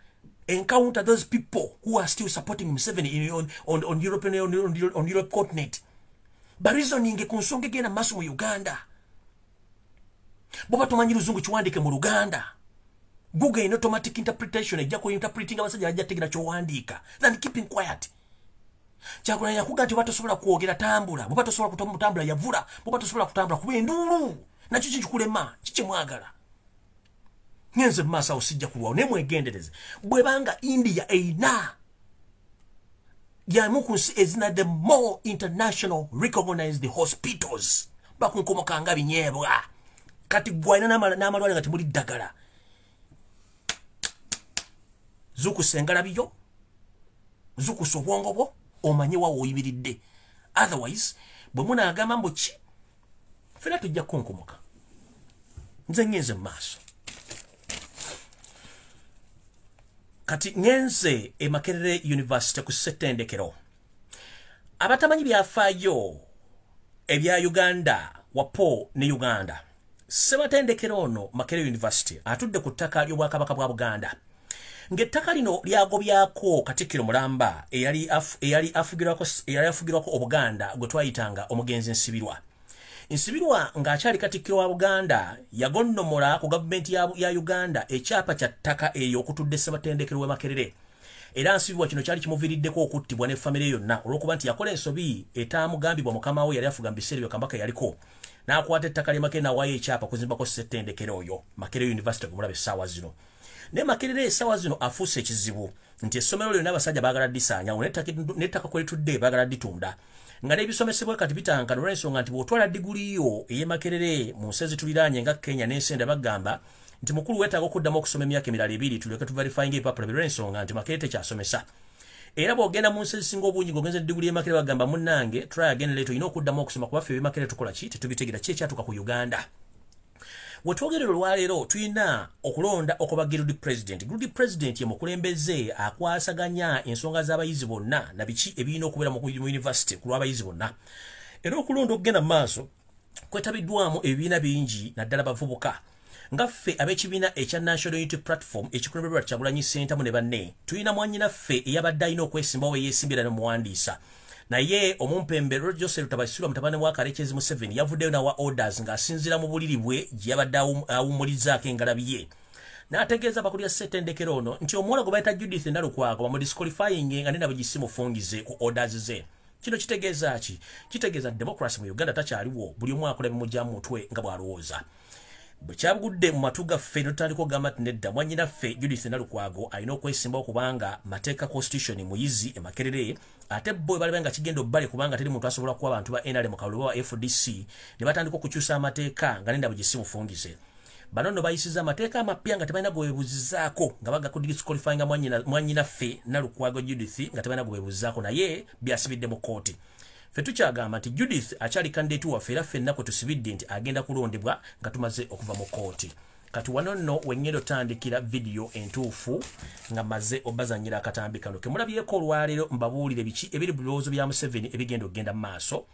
encounter those people who are still supporting Museveni on European, on Europe continent, bareasoning ku nsonga egenda maaso mu Uganda. Bw'oba tomanyi Luzungu, kiwandike mu Luganda. Google in automatic interpretation ejja ku interpreting, abasajja bajja tegera kyowandiika than keeping quiet. Kyagulanyi yakuga nti oba tosobola kwogera, tambula. Bwoba tosobola kutambula, yavula. Bwoba tosobola kutambula, kuba enduulu. Nakyo kikikulema, kikimwagala. Ngenze maaso awo sijja kulwawo, naye mwegendereze. Bwebanga India eyina yamu ku nsi ezina the more international recognized hospitals, bakunkomoka nga binyeebwa. Kati gwalina n'amalwaliro nga temuli ddagala. Zukusa engalabiyo, zukusa obwongo bwo, omanye wa woyimiridde. Otherwise bwe munaagamba mbu ki, ffenna tujja kukunkomoka. Nze ngenze mu maaso. Kati ngenze e Makerere University ku ssettendekero. Abatamanyi byafaayo ebya Uganda, wapo ne Uganda, ssematendekero ono Makerere University atudde ku ttaka ly'Obwakabaka bwa Buganda. Ng'ettaka lino lyagobyako Katikkiro Mulamba eyali afugirwako Obuganda gwe twayitanga omugenzi Nsibirwa. Nsibirwa ng'akyali Katikkiro wa Buganda yagonnomola ku gavumenti ya Uganda ekyapa kya ttaka eryo okutudde ssematendekero w'e Makerere. Era Nsibirwa kino kyali kimuviiriddeko okuttibwa ne famire yonna olw'okuba nti yakola ensobi etaamugambibwa mukama we yali afuga mu biseera ebyo Kabaka yaliko, n'akwata ettaka ly'e Makerere n'awaayo ekyapa okuzimbako ssettendekero oyo Makerere University gwe mulaba essaawa zino. Naye Makerere essaawa zino afuuse ekizibu nti essomero lyonna abasajja baagala ddisaanyawo, n'ettaka kwe litudde baagala dditunda, nga n'ebisomesebwa kati bitankana olw'ensonga nti bw'otwala diguli yo ey'e Makerere mu nsi ezituliraanye nga Kenya n'ensi endala, bagamba nti mukulu weetaaga okuddamu okusoma emyaka emirala 2 tulyoke tuverifyinga ebipapula byo olw'ensonga nti Makerere tekyasomesa. Era bw'ogenda mu nsi ezisinga obungi ng'ogenze diguli y'e Makerere bagamba munnange try again later, olina okuddamu okusoma kuba ffe eby'e Makerere tukola ki, tetubitegeera. Ki ekyatuuka ku Uganda? We twogerera olwaleero tulina okulonda okuba guild president. Guild president ye mukulembeze akwasaganya ensonga z'abayizi bonna na biki ebirina okubeera mu university ku lw'abayizi bonna. Era okulonda okugenda mu maaso kwetabiddwamu ebibiina bingi naddala bavubuka. Nga ffe ab'ekibiina ekya National Unity Platform ekikulemberwa Kyagulanyi Ssentamu ne banne, tulina mwannyinaffe eyabadde alina okwesimbawo eyeesimbira n'omuwandiisa. Naye omumpembe Joseph Tabasirwa mutabani wa Karekezi Museveni yavuddeyo n'awa orders ng'asinziira mu buliri bwe gye yabadde awummulizaako engalabi ye. N'ategeeza abakulira ssettendekero ono nti omuwala gwe bayita Judith Nalukwago bamudisqualifying nga nena bwe mufungize ku orders ze. Kino kitegeeza ki? Kitegeeza democracy mu Uganda takyaliwo, buli omu akola bimujja mu mutwe nga bw'alowooza. Bwe kyabugudde mu matu gaffe ne tutandika okugamba nti nedda, mwannyinaffe Judith Nalukwago alina okwesimbawo kubanga mateeka constitution muyizi e Makerere, ate bo baliba nga kigenda obbale kubanga teri muntu asobola kuwa abantu ba NRM kalulu wa FDC, ne batandika okukyusa amateeka nga nenda bwe gisimufungize. Bano nno bayisizza amateeka amapya nga tebalina gwe beebuuzizaako, nga baga kudisqualifyinga mwannyinaffe Nalukwago Judith nga tebalina gwe beebuuzizaako, naye byasibidde mu kkooti. Ffe tukyagamba nti Judith akyali candidate waffe, era ffenna kwe tusibidde nti agenda kulondebwa nga tumaze okuva mu kkooti. Kati wano nno wengenda otandikira vidiyo entuufu nga maze obazanyira akatambi kano ke mulabyeko olwaleero, mbabuulire biki ebiri mu birowoozo bya Museveni ebigenda okugenda mu maaso.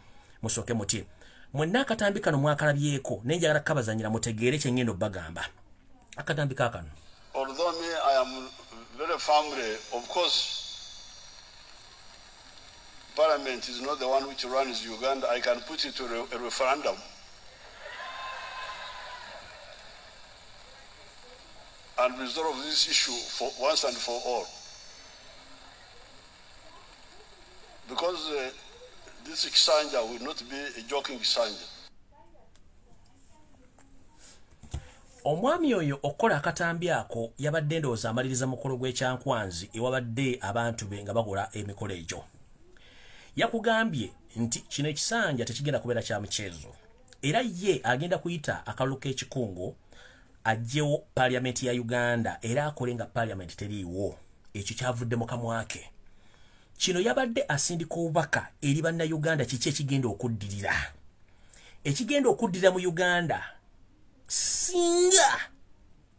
Musooke muti mwenna akatambi kano mwakalabyeko, naye njagala kabazanyira mutegeere kye ngenda obbagamba. Akatambi kaakano. Although me, I am very firmly, of course, Parliament is not the one which runs Uganda. I can put it to a referendum. And resolve this issue for once and for all. Because this Kisanja will not be a joking Kisanja. Omwami oyo okukola akatambi ako yabadde ndowooza amaliriza mukolo gw'ekyankwanzi ewabadde abantu be nga bakola emikolo egyo. Yakugambye nti kino ekisanja tekigenda kubeera kya mukyezo, era ye agenda kuyita akalulu k'ekikungo aggyewo paliamenti ya Uganda era akole nga paliamenti teriiwo. Ekyo kyavudde mu kamwa ke. Kino yabadde asindika obubaka eri bannayuganda kiki ekigenda okuddirira, ekigenda okuddirira mu Uganda. Singa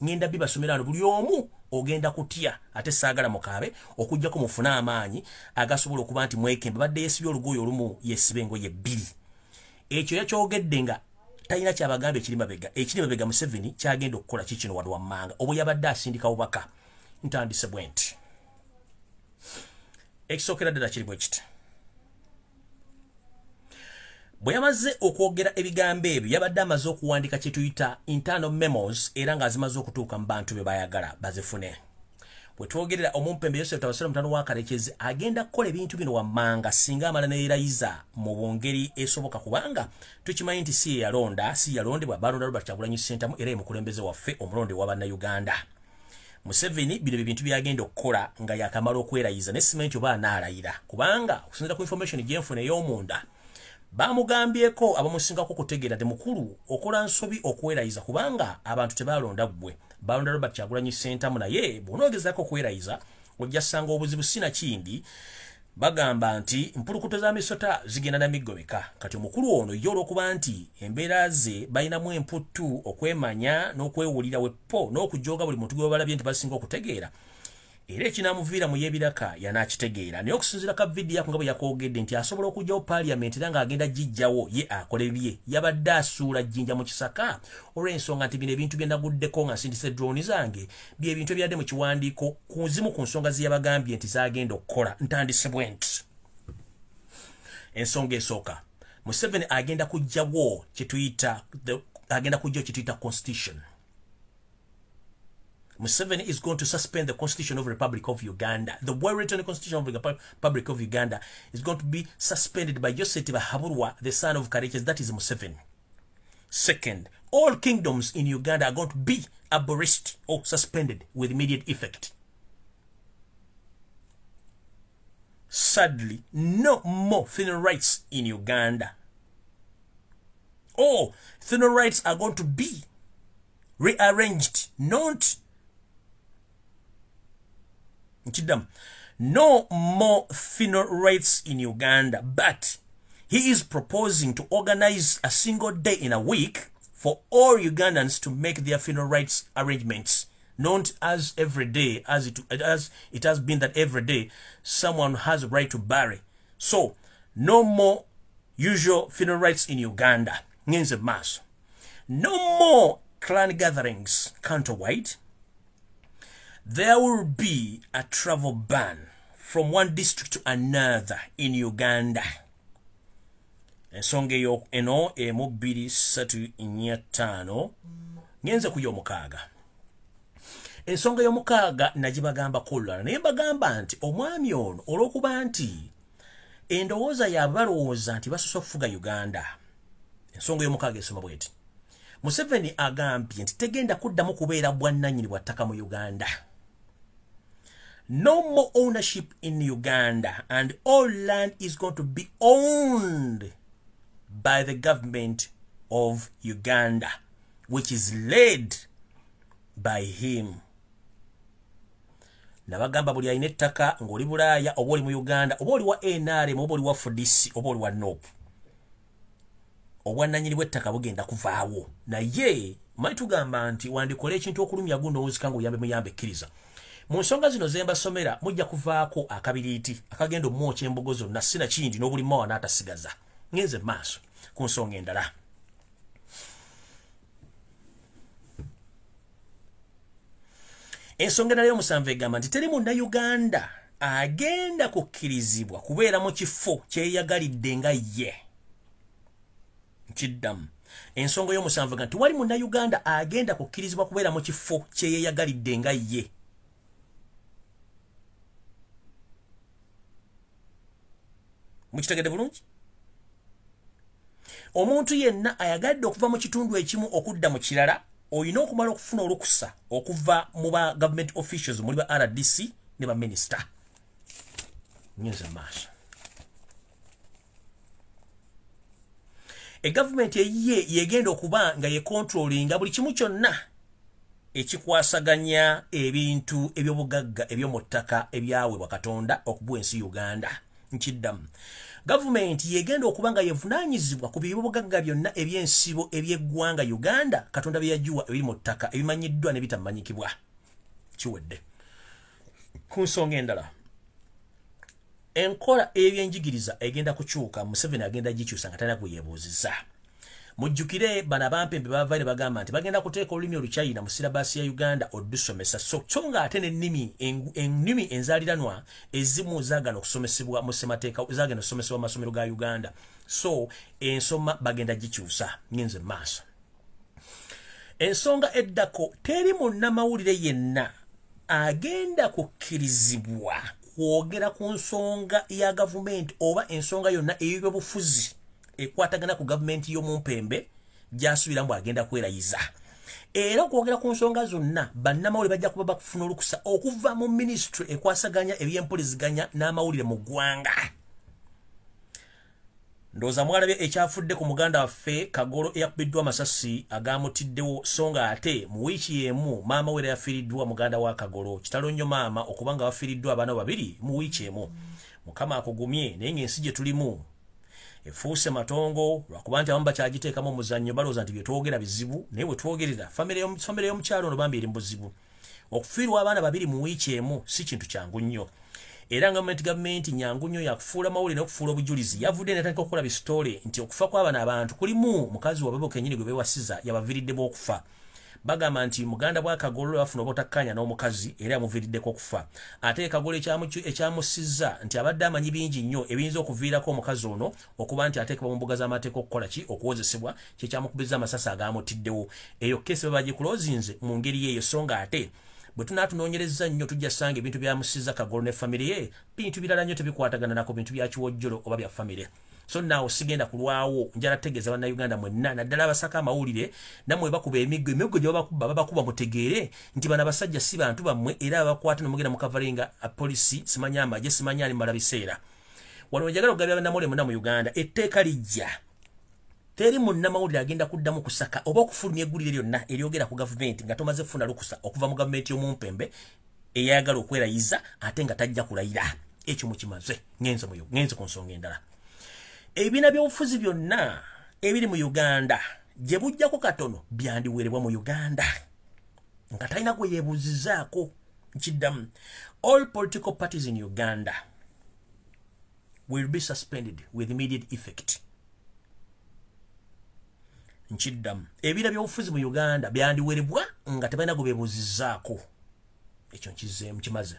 ngenda bibasomera wano, buli omu ogenda kutya, ate saagala mukaabe okuggyako mufune amaanyi agasobola okuba nti mwekembe. Badde yeesibye olugoye olumu, yeesiba engoye bbiri. Ekyo yakyogedde nga talina kyabagamba ekiri mabega, ekiri mabega Museveni kyagenda okukola kikino wano wammanga. Obwo yabadde asindika bubaka. Ntandise bwe nti ekisookera ddala kiri bwe kiti: bwe yamaze okwogera ebigambo ebyo, yabadde amaze okuwandika kye tuyita internal memos, era ng'azimaze okutuuka mu bantu be bayagala bazifune. Bwe twogerera, omumpembe Yosef Tabasira mutano wa Karekezi agenda kukola ebintu bino wammanga singa amala neerayiza mu bungeri esoboka, kubanga tukimanyi nti si yalonda, si yalondebwa, balonda Robert Kyagulanyi Ssentamu, era ye mukulembeze waffe omulonde wa Bannayuganda. Museveni bino bintu byagenda okukola nga yakamala okwerayiza, ne simanyi nti oba anaalayira, kubanga okusinziira ku information gyenfuna ey'omunda, bamugambyeko abamusingako okutegeera nti mukulu, okola nsobi okwerayiza, kubanga abantu tebalonda ggwe, balonda Robert Kyagulanyi Ssentamu. Naye bw'onoogezaako okwerayiza ojja ssanga obuzibu. Sina kindi bagamba nti mpulukuto za misota zigenda na miggo meka. Kati omukulu ono ye olw'okuba nti embeera ze balinamu emputtu, okwemanya n'okwewulira weppo n'okujooga buli muntu gwe balabye nti basinga okutegeera, era ekinamuviira mu y'ebiraka yanaakitegeera. Naye okusinziira ka vidiyo ako nga bwe yakwogedde nti asobola okuggyawo paaliyamenti era ng'agenda gijjawo ye akole bye, yabadde asuula jjinja mu kisaka, olw'ensonga nti bino ebintu bye naguddeko nga nsindise drone zange byebintu ebyadde mu kiwandiiko ku zimu ku nsonga ze yabagambye nti zagenda okukola. Ntandise bwe nti ensonga esooka, Museveni agenda kuggyawo kyetuyita, agenda kuggyawo kyetuyita constitution. Museveni is going to suspend the constitution of the Republic of Uganda. The well-written constitution of the Republic of Uganda is going to be suspended by Joseph Bahaburwa, the son of Karekezi, that is Museveni. Second, all kingdoms in Uganda are going to be abolished or suspended with immediate effect. Sadly, no more funeral rites in Uganda. All funeral rites are going to be rearranged, not nkiddamu, no more funeral rites in Uganda, but he is proposing to organize a single day in a week for all Ugandans to make their funeral rites arrangements, not as every day, as it has been, that every day someone has a right to bury. So no more usual funeral rites in Uganda. Ngenze maaso. No more clan gatherings countrywide. There will be a travel ban from one district to another in Uganda. Ensonga eyo eno emu, bbiri, ssatu, nnya, ttaano, ngenze ku y'omukaaga. Ensonga y'omukaaga nagibagambako olulala, naye mbagamba nti omwami ono olw'okuba nti endowooza yaabwe balowooza nti basoose okufuga Uganda. Ensonga y'omukaaga esoma bweti: Museveni agambye nti tegenda kuddamu kubeera bwannannyini bwa ttaka mu Uganda. No more ownership in Uganda, and all land is going to be owned by the government of Uganda, which is led by him. Nabagamba buli alina ettaka, ng'oli Bulaaya oba oli mu Uganda oba oli wa NRM oba oli wa FDC oba oli wa NOP, obwannannyini bw'ettaka bugenda kuvaawo. Naye manyi tugamba nti wandikola ekintu okulumya gundo owuzika ng'oyambe muyambe ekkiriza. Mu nsonga zino ze mbasomera mujja kuvaako akabiriiti akagenda omwokya embogo zonna, sina kindi n'obulimawa n'atasigaza. Ngenze maaso ku nsonga endala. Ensonga endala y'omusanvu egamba nti teri Munnayuganda agenda kukkirizibwa kubeera mu kifo kyeyagalidde nga ye. Nkiddamu, ensonga y'omusanvu egamba nti wali Munnayuganda agenda kukkirizibwa kubeera mu kifo kyeyeyagalidde nga ye. Mukitegedde bulungi? Omuntu yenna ayagadde okuva mu kitundu ekimu okudda mu kirala, olina okumala okufuna olukusa okuva mu ba government officials, muli ba RDC ne ba minisita. Nyinza maaso. Egavumenti eyiye yegenda okuba nga yecontrollinga buli kimu kyonna ekikwasaganya ebintu ebyobugagga eby'omu ttaka ebyaweebwa Katonda okubuwa ensi Uganda. Nkiddamu, gavumenti yegenda okuba nga yevunaanyizibwa ku byobugagga byonna ebyensibo ebyeggwanga Uganda Katonda bye yagiwa, ebiri mu ttaka, ebimanyiddwa ne bitamanyikibwa. Kiwedde. Ku nsonga endala, enkola ebyenjigiriza egenda kukyuka. Museveni agenda gikyusa nga talina gwe yeebuuzizza. Mujjukire bano abampembe bavaire bagamba nti bagenda kuteeka olulimi Oluchina mu syllabus ya Uganda oddusomesa, so kyo nga ate n'ennimi ennimi enzaaliranwa ezimu zaagana okusomesebwa mu ssemateeka, zaagana okusomesebwa mu masomero ga Uganda. So ensoma bagenda gikyusa. Ngenze maaso. Ensonga eddako, teri munnamawulire yenna Agenda kukkirizibwa kwogera ku nsonga ya gavumenti oba ensonga yonna ey'ebyobufuzi ekwatagana ku gavumenti y'omumpembe gy'asuubira mbu agenda kwerayiza. Era okwogera ku nsonga zonna, bannamawulire bajja kuba bakufuna olukusa okuva mu minisitule ekwasaganya ebyempuliziganya n'amawulire mu ggwanga. Ndowooza mwalabye ekyafudde ku muganda waffe Kagolo eyakubiddwa amasasi agamutiddewo, so nga ate mu wiiki emu maama we era yafiiriddwa muganda wa Kagolo. Kitalo nnyo maama okuba nga bafiiriddwa abaana babiri mu wiiki emu. Mukama akugumye, naye ng'ensi gye tulimu efuuse matongo lwakuba nti abamu bakyagiteekamu omuzannyo, balowooza nti bye twogera bizibu, naye we twogerera famire y'omukyalo ono bambi eri mu buzibu. Okufiirwa abaana babiri mu wiiki emu si kintu kyangu nnyo. Era nga gavumenti nyangu nnyo yakufuula mawulire n'okufuula obujulizi, yavudde n'etandika okukola bisitole nti okufa kw'abano abantu kulimu mukazi waabwe kennyini gwe beewasiza yabaviiriddemu okufa. Bagamba nti muganda bwa Kagolo bafuna obutakkaanya n'omukazi era yamuviiriddeko okufa. Ate Kagolo ekyamusizza nti abadde amanyi bingi nnyo ebiyinza okuviirako omukazi ono okuba nti ateekebwa mu mbuga z'amateeka okukola ki, okuwozesebwa, kyekyamukubizza amasasi agamutiddewo. Eyo keesi baba bagikulozinze mu ngeri eyo, so nga ate bwe tunaatunoonyereza nnyo tujja ssanga ebintu byamusizza Kagolo ne famire ye bintu birala nnyo, tebikwatagana nako bintu bya kiwojjolo oba bya famire. So naawo sigenda kulwawo, njala tegeeza Bannayuganda mwenna, naddala abasaka amawulire nammwe bakuba emiggo, emiggo gye babakuba babakuba mutegeere nti bano abasajja si bantu bammwe, era babakwata ne mugenda mukavalinga polisi, simanya amagye, simanya ali mala biseera. Wano njagala okugabira bannamawulire mwenna mu Uganda, etteeka lijja. Teri munnamawulire agenda kuddamu kusaka oba okufulumya eggulire lyonna eryogera ku gavumenti nga tomaze kufuna lukusa okuva mu gavumenti y'omumpembe eyayagala okwerayiza ate nga tajja kulayira. Ekyo mukimaze. Ngenze ku nsonga endala. Ebibiina by'obufuzi byonna ebiri mu Uganda gye bujjako katono byandiwerebwa mu Uganda nga talina gwe yeebuuzizaako. Nkiddamu, all political parties in Uganda will be suspended with immediate effect. Nkiddamu, ebibiina by'obufuzi mu Uganda byandiwerebwa nga tebalina gwe beebuuzizaako. Ekyo nkizeemu, kimaze.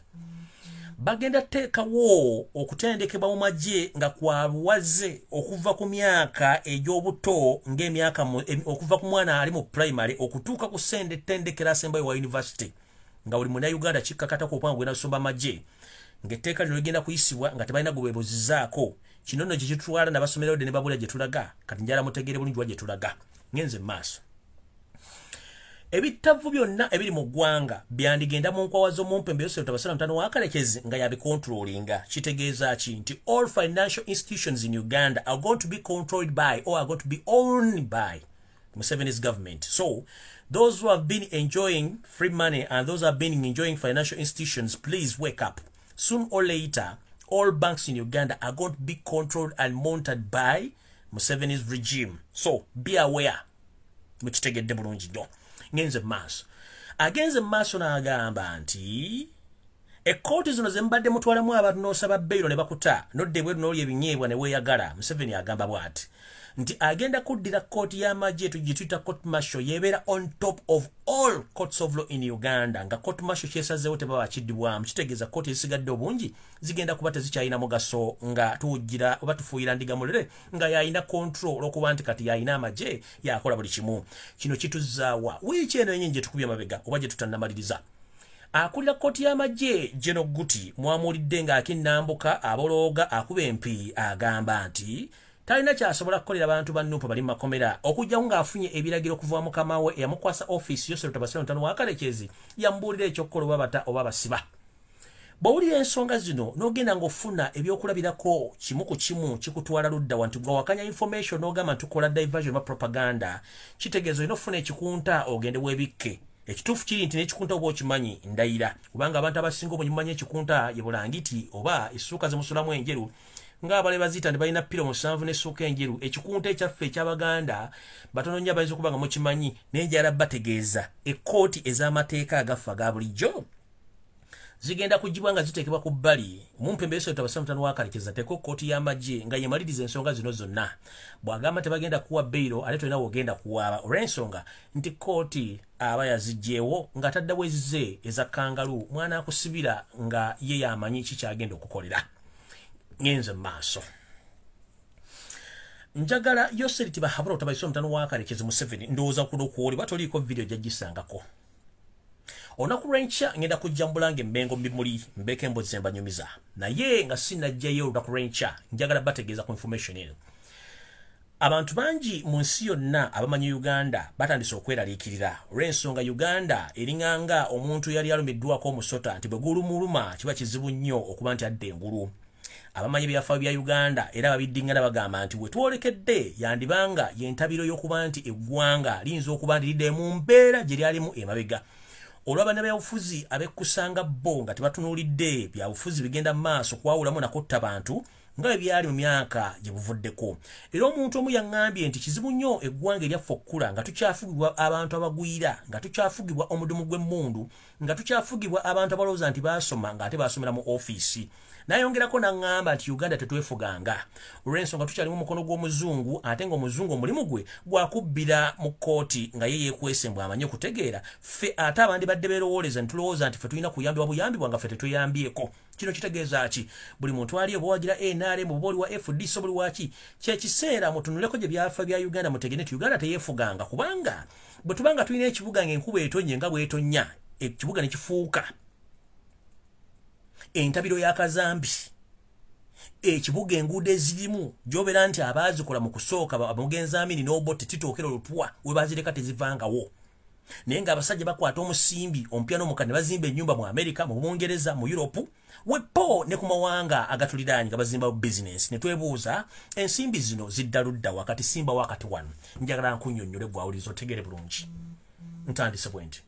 Bagenda teekawo okutendekebwa mu magye nga kwa buwaze okuva ku myaka egy'obuto, ng'emyaka okuva ku mwana ali mu primary okutuuka ku sende ettendekero asembayo wa university, nga buli munnayuganda kikkakatako okuba nga gwena kusomba amagye, ng'etteeka lino ligenda kuyisibwa nga tebalina gwe beebuuzizaako. Kino nno gye kitwala n'abasomero ne babula gye tulaga. Kati njala mutegeere bulungi wa gye tulaga. Ngenze mu maaso. Ebitavu byonna ebiri mu ggwanga byandigenda mu nkwawa z'omumpembe Yosef Tabasala mutano wa Kalekezi nga yabikontrolinga. Kitegeeza ki? Nti all financial institutions in Uganda are going to be controlled by or are going to be owned by Museveni's government. So those who have been enjoying free money and those who have been enjoying financial institutions, please wake up. Soon or later, all banks in Uganda are going to be controlled and monitored by Museveni's regime. So be aware. Mukitegedde bulungi nnyo. Ngenze maaso. Agenze maaso n'agamba nti ekkooti zino ze mubadde mutwalamu abantu n'osaba beyiro ne bakuta, nodda ebweru n'olya ebinyeebwa ne weeyagala. Museveni agamba bw'ati nti agenda kuddira kkooti y'amagye gye tuyita court martial, yebeera on top of all courts of law in Uganda, nga court martial kyesazeewo tebaba bakiddibwamu. Kitegeeza kkooti ezisigadde obungi zigenda kuba tezikyalina mugaso, nga tuwujjira oba tufuuyira ndiga mulere nga yalina control olw'okuba nti kati yalina amagye, yakola buli kimu. Kino kituzzaawa wiiki eno yennyini gye tukubye amabega oba gye tutannamaliriza. Akulira kkooti y'amagye General Guti mwamuwulidde ng'akinnambuka abolooga akuba empi, agamba nti talina kyasobola kukolera bantu ba NUP bali mu makomera okugyawo ng'afunye ebiragiro okuva mukama we eyamukwasa ofiisi Yosef Tabasira mutano wa Kalekezi, yamubuulira ekyokukola oba bata oba basiba. Bw'owulira ensonga zino n'ogenda ng'ofuna ebyokulabirako kimu ku kimu, kikutwala ludda wa? Nti gwawakanya information n'ogamba nti tukola diversion oba propaganda, kitegeeza olina okufuna ekikunta ogende weebikke. Ekituufu kiri nti n'ekikunta oba okimanyi ndayira, kubanga abantu abasinga obungi mumanyi ekikunta ye bulangiti oba essuuka zemusulamu enjeru, ng'abale baziyita nti balina pillow 7 n'essuuka enjeru. Ekikunta ekyaffe eky'Abaganda batono nnyo abayinza okuba nga mukimanyi, naye njala bategeeza ekkooti ez'amateeka agaffe aga bulijjo zigenda kugibwa nga ziteekebwa ku bbali. Omumpembe Yosef Tabasira mutano wa Kalekezi ateeka kkooti y'amagye nga yemaliriza ensonga zino zonna. Bw'agamba tebagenda kuwa beyiro, ate tolina w'ogenda kuwaaba olw'ensonga nti kkooti aba yaziggyewo nga taddawo ezize eza kangalu, mwana akusibira nga ye yamanyi ki kyagenda okukolera. Ngenze mu maaso. Njagala Yoseri Tibahabura Otabaisa mutano wa Kalekezi Museveni, ndowooza kuno kwoli batoliiko video gyagisangako. Olunaku lw'enkya ngenda kujja mbulange Mmengo mbimuli mbeeko emboozi mbanyumiza, naye nga sinnajjayo olunaku lw'enkya njagala bategeeza ku information eno. Abantu bangi mu nsi yonna abamanyi Uganda batandise okweraliikirira olw'ensonga Uganda eringanga omuntu yali alumiddwako omusota nti bwe gulumuluma kiba kizibu nnyo okuba nti adda engulu. Abamanyi ebyafaayo bya Uganda era babiddingana bagamba nti we twolekedde yandibanga y'entabiro y'okuba nti eggwanga liyinza okuba nti lidde mu mbeera gye lyalimu emabega. Olw'abannabyabufuzi abekkusanga bo nga tebatunuulidde byabufuzi bigenda mu maaso kwawulamu nakutta bantu nga bwe byali mu myaka gye buvuddeko. Era omuntu omu yaŋŋambye nti kizibu nnyo eggwanga eryaffe okukula nga tukyafugibwa abantu abagwira, nga tukyafugibwa omudumu gw'emmundu, nga tukyafugibwa abantu abalowooza nti baasoma ng'ate baasomera mu ofiisi. Nayongerako n'aŋŋamba nti Uganda tetwefuganga olw'ensonga tukyalimu omukono gw'omuzungu, ate ng'omuzungu omulimu gwe gwakubbira mu kkooti nga ye yeekwese mbw amanyi okutegeera. Ffe ate abandi badde beerowooleza ne tulowooza nti ffe tulina kuyambibwa buyambibwa nga ffe tetweyambyeko. Kino kitegeeza ki? Buli muntu ali oba wagira NRM oba oli wa FDC oba oli waki, kyekiseera mutunuleko gye byafa bya Uganda mutegere nti Uganda teyeefuganga, kubanga bwe tubanga tulina ekibuga ng'enkuba etonye nga bw'etonnya, ekibuga ne kifuuka entabiro ya kazambi. Ekibuga enguudo ezirimu gy'obeera nti abaazikola mu kusooka abamugenzi Amini n'Obote titookera olutwa we baazireka tezivangawo, naye ng'abasajja bakwata omusimbi omupya n'omukadde ne bazimba ennyumba mu Amerika, mu Bungereza, mu Europe wepo ne ku mawanga agatuliraanye nga bazimba bizinensi. Ne twebuuza ensimbi zino zidda ludda wakati simba wakati wano. Njagala nkunnyonnyole gwawuliriza otegere bulungi. Ntandise bwe nti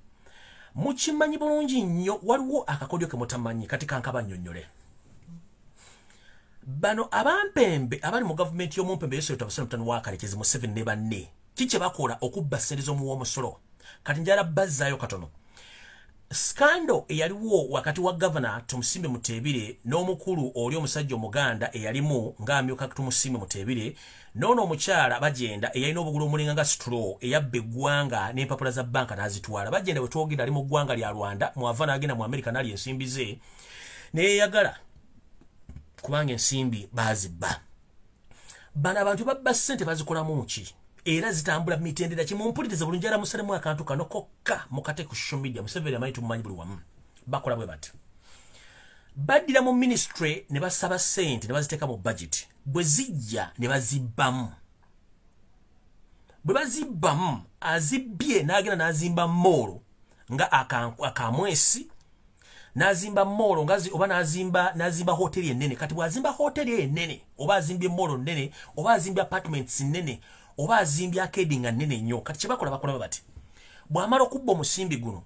mukimanyi bulungi nnyo waliwo akakodyo ke mutamanyi, kati kankabannyonnyole. Bano abampembe abali mu gavumenti y'omumpembe Yoseri Tabasano wa Kalekezi Museveni ne banne, ki kye bakola okubba ssente z'omuwa omusolo? Kati njala bazzaayo katono. Scandal eyaliwo wakati wa Gavana Tumusimbe Mutebile n'omukulu oli omusajja Omuganda eyalimu ng'amyuka Tumusimbe Mutebile, n'ono omukyala Bagenda eyalina obugulu omulinga nga straw eyabba eggwanga n'empapula za banka n'azitwala. Bagenda bwe twogera ali mu ggwanga lya Rwanda, mwava n'agenda mu Amerika n'alya ensimbi ze neyeyagala kubanga ensimbi baazibba. Bano abantu babba ssente bazikolamu ki? Era zitambula mitendera ki? Mumpulirize bulungi era musalemu akantu kano kokka mukate ku social media. Museveni amanyi tumumanyi buli wamu. Bakola bwe bati, baddira mu ministry ne basaba ssente ne baziteeka mu budget, bwe zijja ne bazibbamu. Bwe bazibbamu, azibbye n'agenda n'azimba mall nga akamwesi, n'azimba mall nga oba n'azimba hoteri ennene. Kati bw'azimba hoteri ennene oba azimbye mall nnene oba azimbye apartments nnene oba azimbye arcade nga nnene nnyo, kati kye bakola bakola bati, bw'amala okubba omusimbi guno,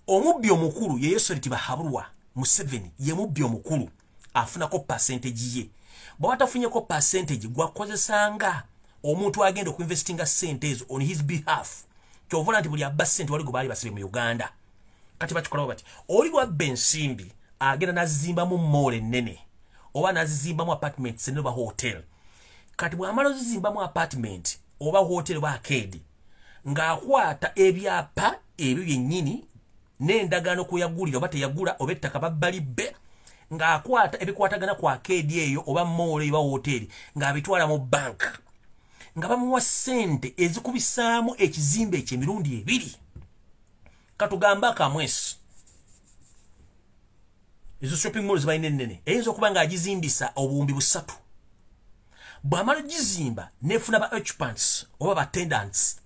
omubbi omukulu ye Yoseri Tibuhaburwa Museveni, ye mubbi omukulu, afunako percentage ye. Bw'aba tafunyeko percentage, gwakozesanga omuntu agenda okuinvestinga ssente ezo on his behalf. Kyova nti buli abba ssente wali gwe baali basibye mu Uganda. Kati bakikola bati, oli bw'abba ensimbi agenda n'azizimbamu mall ennene oba n'azizimbamu apartments ennene oba hotel. Kati bw'amala ozizimbamu apartment oba hotel oba arcade, ng'akwata ebyapa ebyo byennyini n'endagaano kwe yagulira oba teyagula oba ettaka babbalibbe, ng'akwata ebikwatagana ku arcade eyo oba mall oba hotel ng'abitwala mu bank, nga bamuwa ssente ezikubisaamu ekizimbe ekyo emirundi ebiri. Katugambe akamwesi, ezo shopping mall zibalina ennene, eyinza okuba ng'agizimbisa 3000. Bw'amala ogizimba nefuna ba occupants oba ba tenants,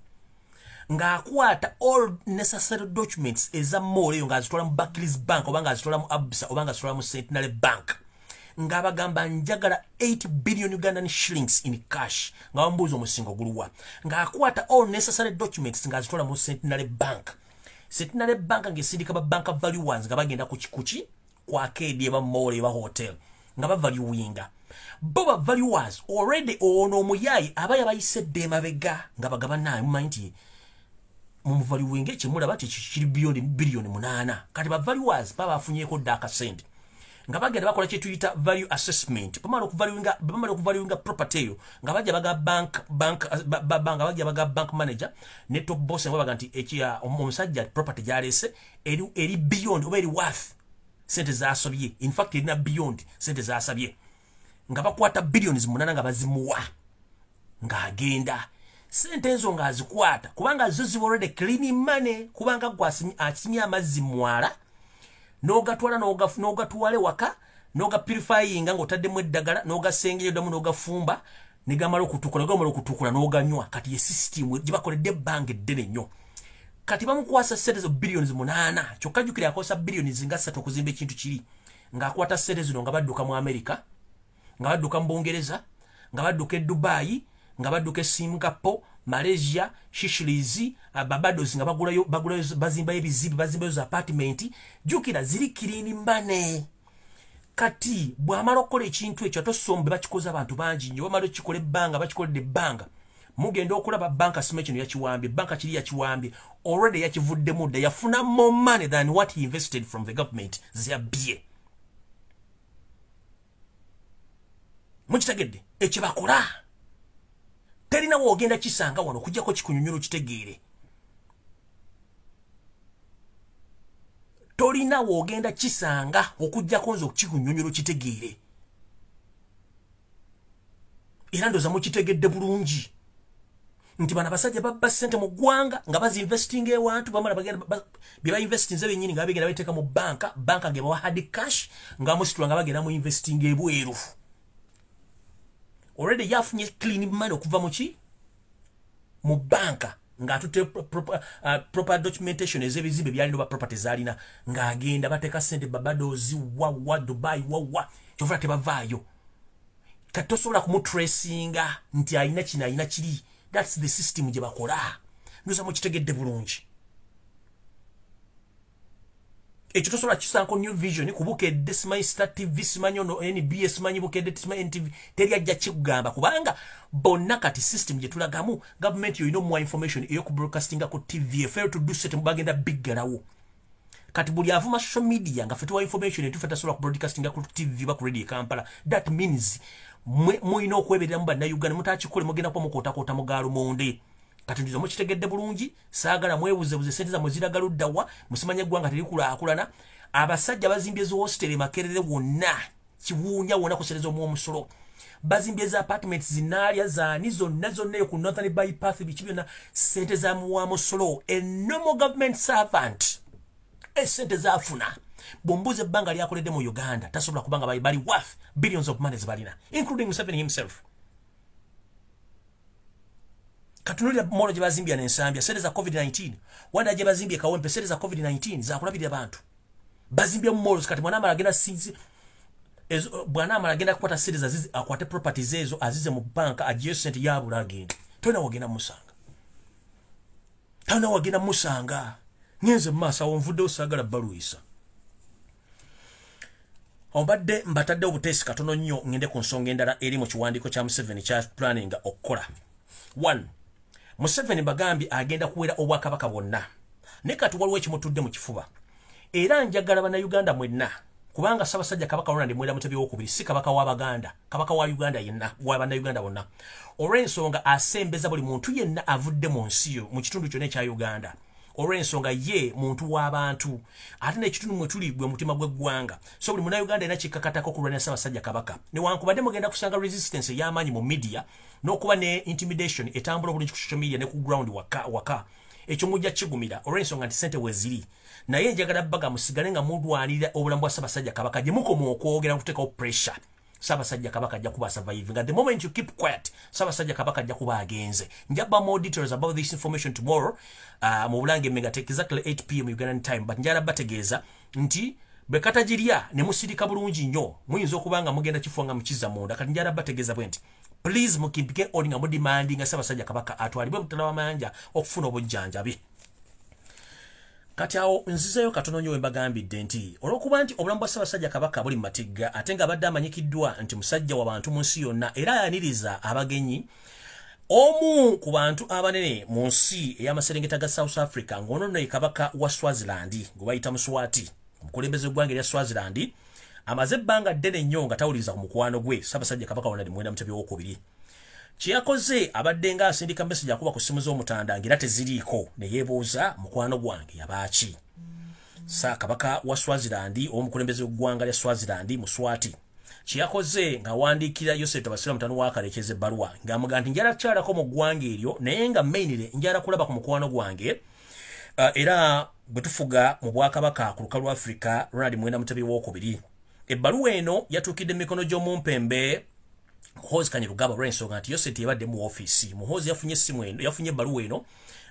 ng'akwata all necessary documents eza mall eyo ng'azitwala mu Barclays Bank oba ng'azitwala mu Absa oba ng'azitwala mu Centenary Bank, ng'abagamba njagala 8 billion Ugandan shillings in cash, nga bamubuuza omusingo guluwa, ng'akwata all necessary documents ng'azitwala mu Centenary Bank. Centenary Bank ng'esindika ba bank valuers nga bagenda ku kikuki ku arcade eba mall eba hotel nga bavaluinga. Bo ba valuers already ono omuyaayi aba yabayise dde emabega nga bagaba naye mumanyi nti mumuvaluinga ekimulaba ti kiri beyond biliyoni 8. Kati ba valuers baba bafunyeeko dda akasente nga bagenda bakola kye tuyita value assessment. Bamala okuvaluinga property eyo nga bajja baga bank bank nga bajja baga bank manager ne top boss nga baga nti ekiya omusajja property gyalese eri beyond oba eri worth sente zasobye, in fact erina beyond sente zasabye, nga bakwata billions 8 nga bazimuwa ng'agenda. Sente ezo ng'azikwata kubanga zo ziba already clean money, kubanga gwe asimye amazzi mwala n'ogatwala n'ogatwale waka n'ogapurifyinga ng'otaddemu eddagala n'ogasengera oddamu n'ogafumba ne gamala okutukula, gamala okutukula n'oganywa. Kati ye system gye bakoledde ebbanga eddene nnyo. Kati bamukwasa sente zo billions 8, kyokka jjukira yakozesa billions nga 3 okuzimba ekintu kiri, ng'akwata sente zino nga badduka mu America, nga badduka mu Bungereza, nga badduka e Dubai, nga badduka e Singapore, Malaysia, Seychelles, Barbados, nga bagulayo bazimbayo ebizimbe, bazimbayo za apartment. Jjukira ziri clean money. Kati bw'amala okukola ekintu ekyo atosombe bakikoze abantu bangi nnyo, bamala okukikola ebbanga, bakikoledde ebbanga, mugenda okulaba banka sima kino yakiwambye, banka kiri yakiwambye, already yakivuddemu dda, yafuna more money than what he invested from the government zeyabbye. Mukitegedde ekyo bakola? Terina w'ogenda kisanga wano okuggyako kikunyonyola okitegeere. Tolina w'ogenda kisanga okuggyako nze okikunyonyola okitegeere. Era ndowooza mukitegedde bulungi nti bano abasajja babba ssente mu ggwanga nga bazinvestinga ewantu, bamala bagenda bye bainvestinze bennyini nga bagenda babiteeka mu banka, banka ng'ebawa hard cash nga bamusitula nga bagenda mu investinga ebweru. Already yafunye clean money okuva mu ki? Mu banka, ng'atutte proper documentation ez'ebizimbe byalina oba property z'alina, ng'agenda bateeka ssente Barbados, wawa Dubai, wawa, kyova tebavaayo. Kati tosobola kumutracinga nti alina kino alina kiri. That's the system gye bakola. Ndowooza mukitegedde bulungi. Ekyo tosobola kisanko New Vision, ku Bukedde, simanyi Star TV, simanyi ono NBS, simanyi Bukedde, simanyi NTV, teri ajja kikugamba kubanga bonna kati system gye tulagamu gavumenti yolina omuwa information ey'okubroadcastinga ku TV, fail to do so bagenda biggalawo. Kati buli avuma social media nga ffe tuwa information etufe tasobola kubroadcastinga ku TV ba ku radio e Kampala. That means mulina okwebereramu bannayuganda, mutakikole mugenda kuba mukootakoota mu gaalumonde. Kati ndizo mukitegedde bulungi, saagala mwebuzebuze sente zammwe ziraga ludda wa, musimanye eggwanga terikulaakulana. Abasajja bazimbye zi hostel e Makerere wonna, Kiwuunya wonna ku sente z'omuwa omusolo. Bazimbye zi apartments zinaalya zaani zonna zonna eyo ku Northern Bypass, biki byonna sente za muwa musolo. A normal government servant esente zaafuna bw'ombuuza ebbanga lyakoledde mu Uganda tasobola kubanga bali worth billions of money zebalina, including Museveni himself. Katunulira mall gye bazimbye n'Ensambya, sente za COVID-19. Wanda gye bazimbye Kawempe, sente za COVID-19 zakulabirira abantu. Bazimbye mu malls. Kati mwana agenda sinzi bw'anaamala agenda kukwata sente zazize, akwate properties ezo azize mu banka, agiyeyo sente yabula agende. Tolina wagenda musanga, tolina wagenda musanga. Ngenze mu maaso awo, nvuddewo, saagala balwisa. Obadde mbatadde obuteesi katono nnyo, ngende ku nsonga endala eri mu kiwandiiko kya Museveni kya planninga okukola. One, Museveni bagambye agenda kuwera obwakabaka bwonna, naye kati waliwo ekimutudde mu kifuba. Era njagala bannayuganda mwenna, kubanga Ssaabasajja Kabaka Ronald Muwenda Mutebi owokubiri si kabaka w'Abaganda, kabaka wa Uganda yenna, wa bannayuganda bonna, olw'ensonga asembeza buli muntu yenna avudde mu nsi yo mu kitundu kyonna ekya Uganda, olw'ensonga ye muntu w'abantu, ate n'ekitundu mwe tuli gwe mutima gw'eggwanga. So buli munnayuganda yenna kikkakatako okulwanira Ssaabasajja Kabaka, newankubadde mugenda kusanga resistance ey'amaanyi mu media n'okuba ne intimidation etambula obulungi ku social media ne ku ground waka waka, ekyo mujja kigumira olw'ensonga nti sente weeziri. Naye njagala baga musigale nga mulwanirira obulamu bwa Ssaabasajja Kabaka. Gye mukoma okwogera nkuteekawo pressure, Ssaabasajja Kabaka ajja kuba surviving. At the moment you keep quiet, Ssaabasajja Kabaka ajja kuba agenze. Njaba more details about this information tomorrow mu Bulange Megatech exactly 8 p.m. Ugandan time. But njala bategeeza nti bwe katagirya ne musirika bulungi nnyo, muyinza okuba nga mugenda kifo nga mukiza munda. Kati njala bategeeza bwe nti please mukimpike on nga mudemandinga Ssaabasajja Kabaka atwalibwe mutala w'amayanja okufuna obujjanjabi. Kati awo nzizeyo katono nnyo we mbagambidde nti olw'okuba nti obulamu bwa Ssaabasajja Kabaka buli mu matigga, ate ng'abadde amanyikiddwa nti musajja wa bantu mu nsi yonna era ayaniriza abagenyi, omu ku bantu abanene mu nsi ey'amaserengeta ga South Africa, ng'ono nno ye kabaka wa Swaziland gwe bayita Muswati, omukulembeze w'eggwanga erya Swaziland, amaze ebbanga ddene nnyo nga tawuliriza ku mukwano gwe Ssaabasajja Kabaka Ronald Muwenda Mutebi owokubiri. Kyeyakoze abadde nga asindika message akuba ku ssimu z'omutanda ng'era teziriiko, ne yeebuuza mukwano gwange yabaaki. Sa kabaka wa Swaziland, omukulembeze w'eggwanga lya Swaziland Muswati Kyeyakoze ng'awandiikira Yosef Tabasira mutano wa Kalekezi ebbaluwa ng'amugamba nti njala kukyalako mu ggwanga eryo, naye nga mainly njala kulaba ku mukwano gwange era bwe tufuga mu bwakabaka ku lukalu Africa Ronald Mwenda Mutebi owokubiri. Ebbaluwa eno yatuukidde mu mikono gy'omumpembe Muhoozi Kainerugaba olw'ensonga nti Yosef yabadde mu ofiisi. Muhoozi yafunye essimu eno, yafunye ebbaluwa eno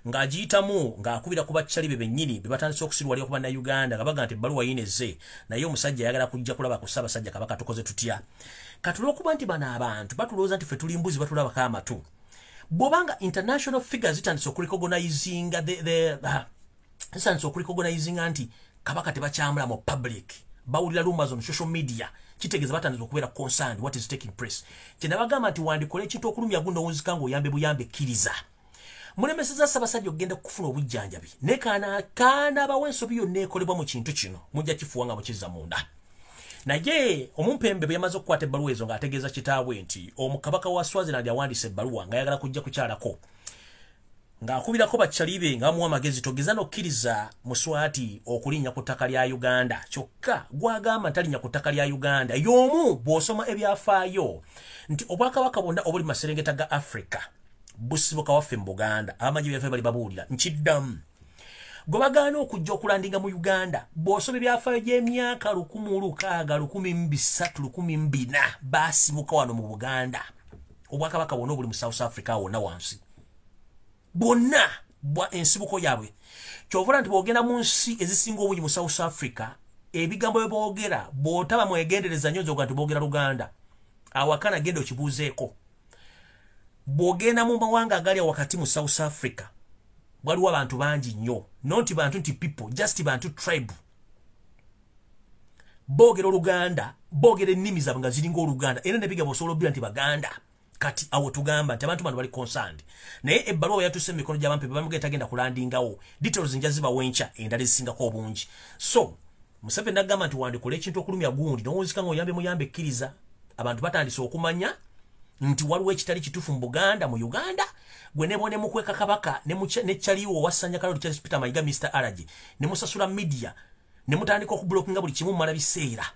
ng'agiyitamu ng'akubira ku bakyali be bennyini be batandise okusirwalira ku Bannayuganda nga bagamba nti ebbaluwa yineze, naye omusajja ayagala kujja kulaba ku Ssaabasajja Kabaka, tukoze tutya? Kati olw'okuba nti bano abantu batulowooza nti ffe tuli mbuzi, batulabako amatu. Bw'obanga international figures zitandise okurecognizinga zitandise okurecognizinga nti Kabaka tebakyamula mu public, bawulira rumors on social media, kitegeeza batandise okubeera concerned what is taking place. Kye nabagamba nti wandikola ekintu okulumya guno owunzika ng'oyambe buyambe, kkiriza. Mulemeseza Ssaabasajja okugenda kufuna obujjanjabi, ne kaana bawa ensobi yonna ekolebwa mu kintu kino, mujja kifuwa nga mukizza munda. Naye omumpembe bwe yamaze okukwata ebbaluwa ezo ng'ategeeza kitaabwe nti omukabaka wa Swaziland awandiise ebbaluwa ng'ayagala kujja kukyalako, ng'akubirako bakyali be nga bamuwa amagezi, togeza n'okkiriza Muswati okulinnya ku ttaka lya Uganda. Kyokka gw'agamba nti alinnya ku ttaka lya Uganda y'omu bw'osoma ebyafaayo nti obwakabaka bwonna obuli maserengeta ga Africa busibuka waffe mu Buganda. Abamanyi ebyafaayo bali babuulira nkiddamu. Gwe bagaana okujja okulandinga mu Uganda, bw'osoma ebyafaayo gy'emyaka 1600, 1300, 1400 baasibuka wano mu Buganda. Obwakabaka bwonna obuli mu South Africa wonna wansi bwonna bwa ensibuko yaabwe. Ky'ova nti bw'ogenda mu nsi ezisinga obungi mu South Africa, ebigambo bye boogera bw'otaba mwegendereza nnyo nzoga nti boogera Luganda. Awakana genda okibuuzeeko. Bw'ogenda mu mawanga agali wakati mu South Africa, waliwo abantu bangi nnyo, not bantu nti people, just bantu tribe. Boogera Oluganda, boogera ennimi zaabwe nga ziringa Oluganda, era n'ebigambo osobola obbira nti Baganda. Kati awo tugamba nti abantu bano bali concerned. Naye ebbaluwa yatuuse mu mikono gy'abampembe, bamugenda tagenda kulandingawo. Details nja zibawa enkya endala ezisingako obungi. So Museveni n'agamba nti wandikola ekintu okulumya gundi n'owunzika ng'oyambe muyambe, kkiriza. Abantu batandise okumanya nti waliwo ekitali kituufu mu Buganda, mu Uganda. Gwe ne bone mukweka Kabaka ne kyaliwo owasanya Kaloli Charles Peter Mayiga Mr. Allergy, ne musasula media, ne mutandika okublockinga buli kimu mumala biseera.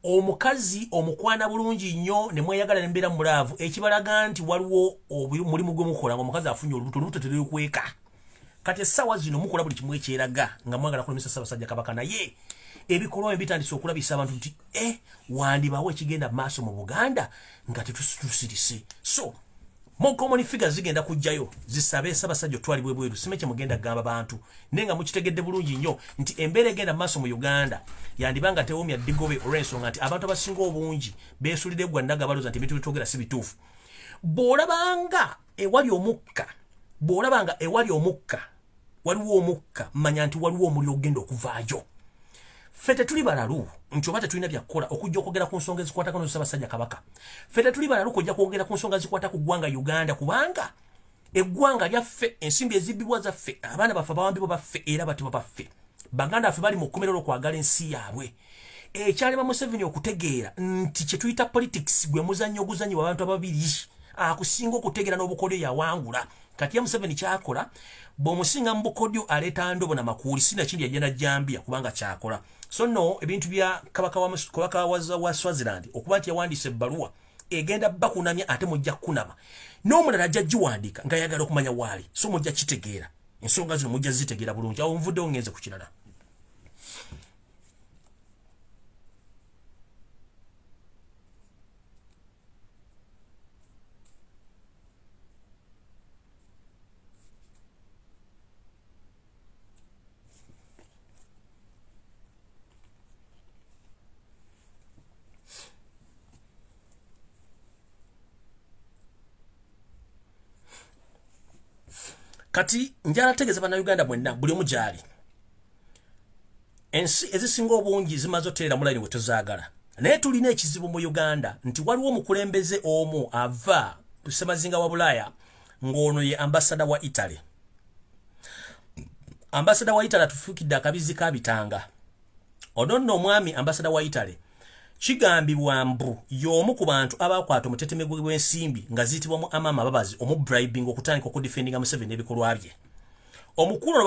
Omukazi omukwana bulungi nnyo ne mweyagala ne mbeera mu love, ekibalaga nti waliwo omulimu gwe mukola ng'omukazi afunye olubuto, olubuto terukweka. Kati essaawa zino mukola buli kimu ekyeraga nga mwagala kulemesa Ssaabasajja Kabaka, naye ebikolwa bye bitandise okulabisa abantu nti wandibawo ekigenda maaso mu Buganda nga tetusirise. So more common figures zigenda kujjayo zisabe Ssaabasajja otwalibwe bweru. Sime kye mugenda kugamba bantu, naye nga mukitegedde bulungi nnyo nti embeera egenda maaso mu Uganda yandibanga tewomya ddigobe, olw'ensonga nti abantu abasinga obungi beesulidde gwannaga, balowooza nti ebintu byetwogera si bituufu. Bw'olabanga ewali omukka, bw'olabanga ewali omukka waliwo omukka, manya nti waliwo omuliro ogenda okuvaayo. Ffe tetuli balalu nti oba tetulina byakukola okujja okwogera ku nsonga ezikwatako ne Ssaabasajja Kabaka. Ffe tetuli balalu kujja kwogera ku nsonga ezikwata ku ggwanga Uganda, kubanga eggwanga lyaffe, ensimbi ezibbibwa zaffe, abaana baffe abawambibwa baffe era batibwa baffe. Baganda baffe bali mu kkomera olw'okwagala ensi yaabwe. Ekyalema Museveni okutegeera nti kye tuyita politics gwe muzannyo oguzannyibwa abantu ababiri, akusinga okutegeera n'obukodyo yawangula. Kati ye Museveni kyakola, bw'omusinga mu bukodyo aleeta ndobo na makuuli, sinakindi yajja na jjambiya kubanga kyakola. So nno ebintu bya Kabaka wa Swaziland okuba nti yawandiise ebbaluwa egenda bakunamya, ate mujja kukunama. N'omulala ajja giwandiika ng'ayagala okumanya waali, so mujja kitegeera. Ensonga zino mujja zitegeera bulungi. Awo nvuddewo ngenze ku kirala. Kati njala tegeeza Bannayuganda mwenna buli omu gy'ali. Ensi ezisinga obungi zimaze otereera mu layini we tuzaagala. Naye tulina ekizibu mu Uganda nti waliwo omukulembeze omu ava ku ssemazinga wa Bulaaya ng'ono ye ambasada wa Italy. Ambasada wa Italy atufuukidde akabizi ka bitanga. Ono nno omwami ambasada wa Italy kigambibwa mbu y'omu ku bantu abakwata omuteteme gw'ensimbi nga ziyitibwa mu Amama Mbabazi omubribing okutandika okudefendinga Museveni n'ebikolwa bye. Omukulu ono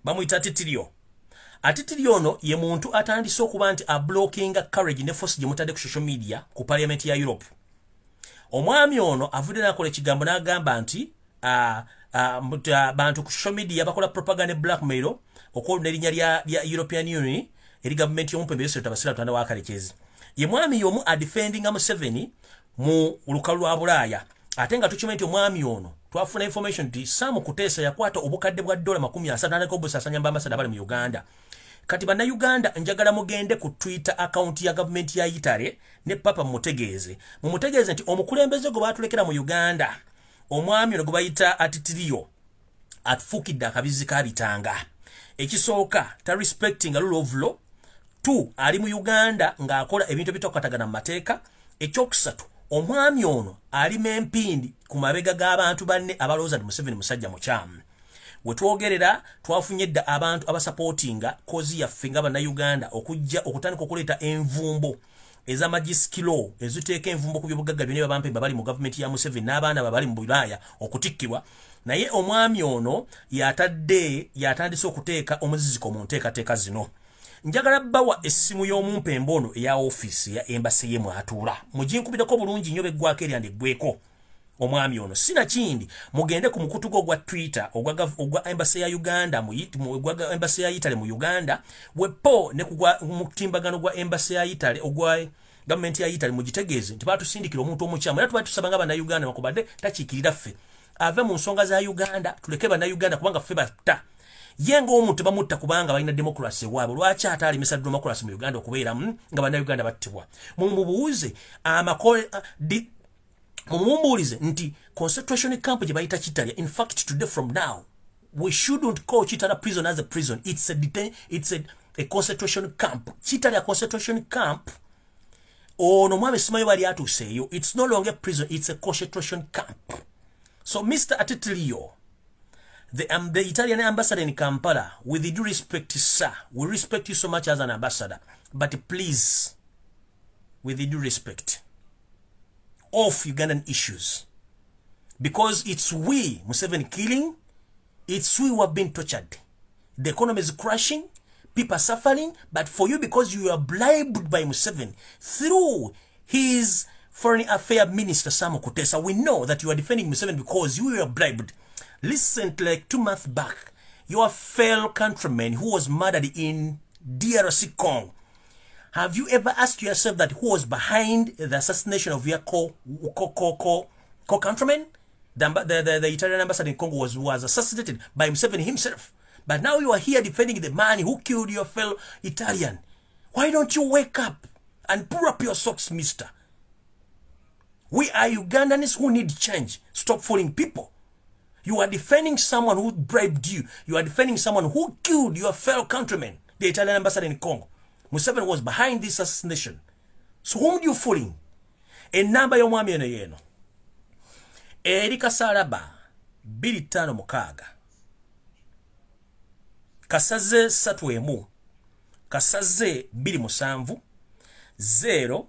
bamuyita Titirio. Atitiri ono ye muntu atandise okuba nti ablockinga courage ne force gye mutadde ku social media ku parliament ya Europe. Omwami ono avudde n'akola ekigambo n'agamba nti bantu ku social media bakola propaganda blackmail okwoluna erinnya lya European Union eri gavumenti y'omumpembe Yosef Tabasira Lutanda wa Kalekezi. Ye mwami y'omu adefendinga Museveni mu lukalu lwa Bulaaya, ate nga tukimanyi nti omwami ono twafuna information nti Sam Kutesa yakwata obukadde bwa $30 n'aleka obusasanya ambassador abali mu Uganda. Kati bannayuganda njagala mugende ku Twitter account ya gavumenti ya Italy ne papa mumutegeeze. Mumutegeeze nti omukulembeze gwe baatulekera mu Uganda, omwami ono gwe bayita Atitiriyo, atufuukidde akabizi ka bitanga. Ekisooka, ta respecting a rule of law. 2, ali mu Uganda ng'akola ebintu ebitakwatagana mu mateeka. Ekyokusatu, omwami ono alima empindi ku mabega g'abantu banne abalowooza nti Museveni musajja mukyamu. We twogerera twafunye dda abantu abasupportinga kozi yaffe nga bannayuganda okujja okutandika okuleeta envumbo ez'amagisikilo eziteeka envumbo ku byobugagga byonna babampembe bali mu gavumenti ya Museveni n'abaana babali mu Bulaaya okutikkibwa. Naye omwami ono yatandise okuteeka omuziziko mu nteekateeka zino. Njagala bbawa essimu y'omumpembe ono eya ofiisi ya embassy ye mwatuula. Muginkubireko bulungi nnyo beggwako eryandi eggweko. Omwami ono sina kindi, mugende ku mukutu gwo ogwa Twitter ogwa embassy ya Uganda ogwa embassy ya Italy mu Uganda wepo ne kugwa mutimbagano gwa embassy ya Italy ogwa gavumenti ya Italy, mugitegeeze nti batusindikira omuntu omukyamu era tubatusaba nga bannayuganda makubadde takiikirira ffe, ave mu nsonga za Uganda, tuleke bannayuganda kubanga ffe batta. Ye ng'omuntu bamutta kubanga balina democracy waabwe, lwaki ate alemesa democracy mu Uganda okubeeramu nga bannayuganda battibwa? Mumubuuze mumumbuulize nti concentration camp gye bayita Kitalya, in fact today from now we shouldn't call Kitalya prison as a prison, it's a concentration camp. Kitalya concentration camp, ono mwami simanyi bali atuuseeyo. It's no longer a prison, it's a concentration camp. So Mr. Atitiriyo, the Italian ambassador in Kampala, with due respect, sir, we respect you so much as an ambassador, but please, with due respect, off Ugandan issues. Because it's we, Museveni killing, it's we who have been tortured. The economy is crashing, people are suffering, but for you, because you are bribed by Museveni through his foreign affairs minister, Sam Kutesa, we know that you are defending Museveni because you were bribed. Recently, like 2 months back, your fellow countryman who was murdered in DRC Congo, have you ever asked yourself that who was behind the assassination of your co-countryman? The Italian ambassador in Congo was assassinated by Museveni himself. But now you are here defending the man who killed your fellow Italian. Why don't you wake up and pull up your socks, mister? We are Ugandans who need change. Stop fooling people. You are defending someone who bribed you. You are defending someone who killed your fellow countrymen, the Italian ambassador in Congo. Museveni was behind this assassination. So whom do you fooling? Enamba y'omwami eno yeno. Eri kasalaba 256 kasaze 31 kasaze 27 0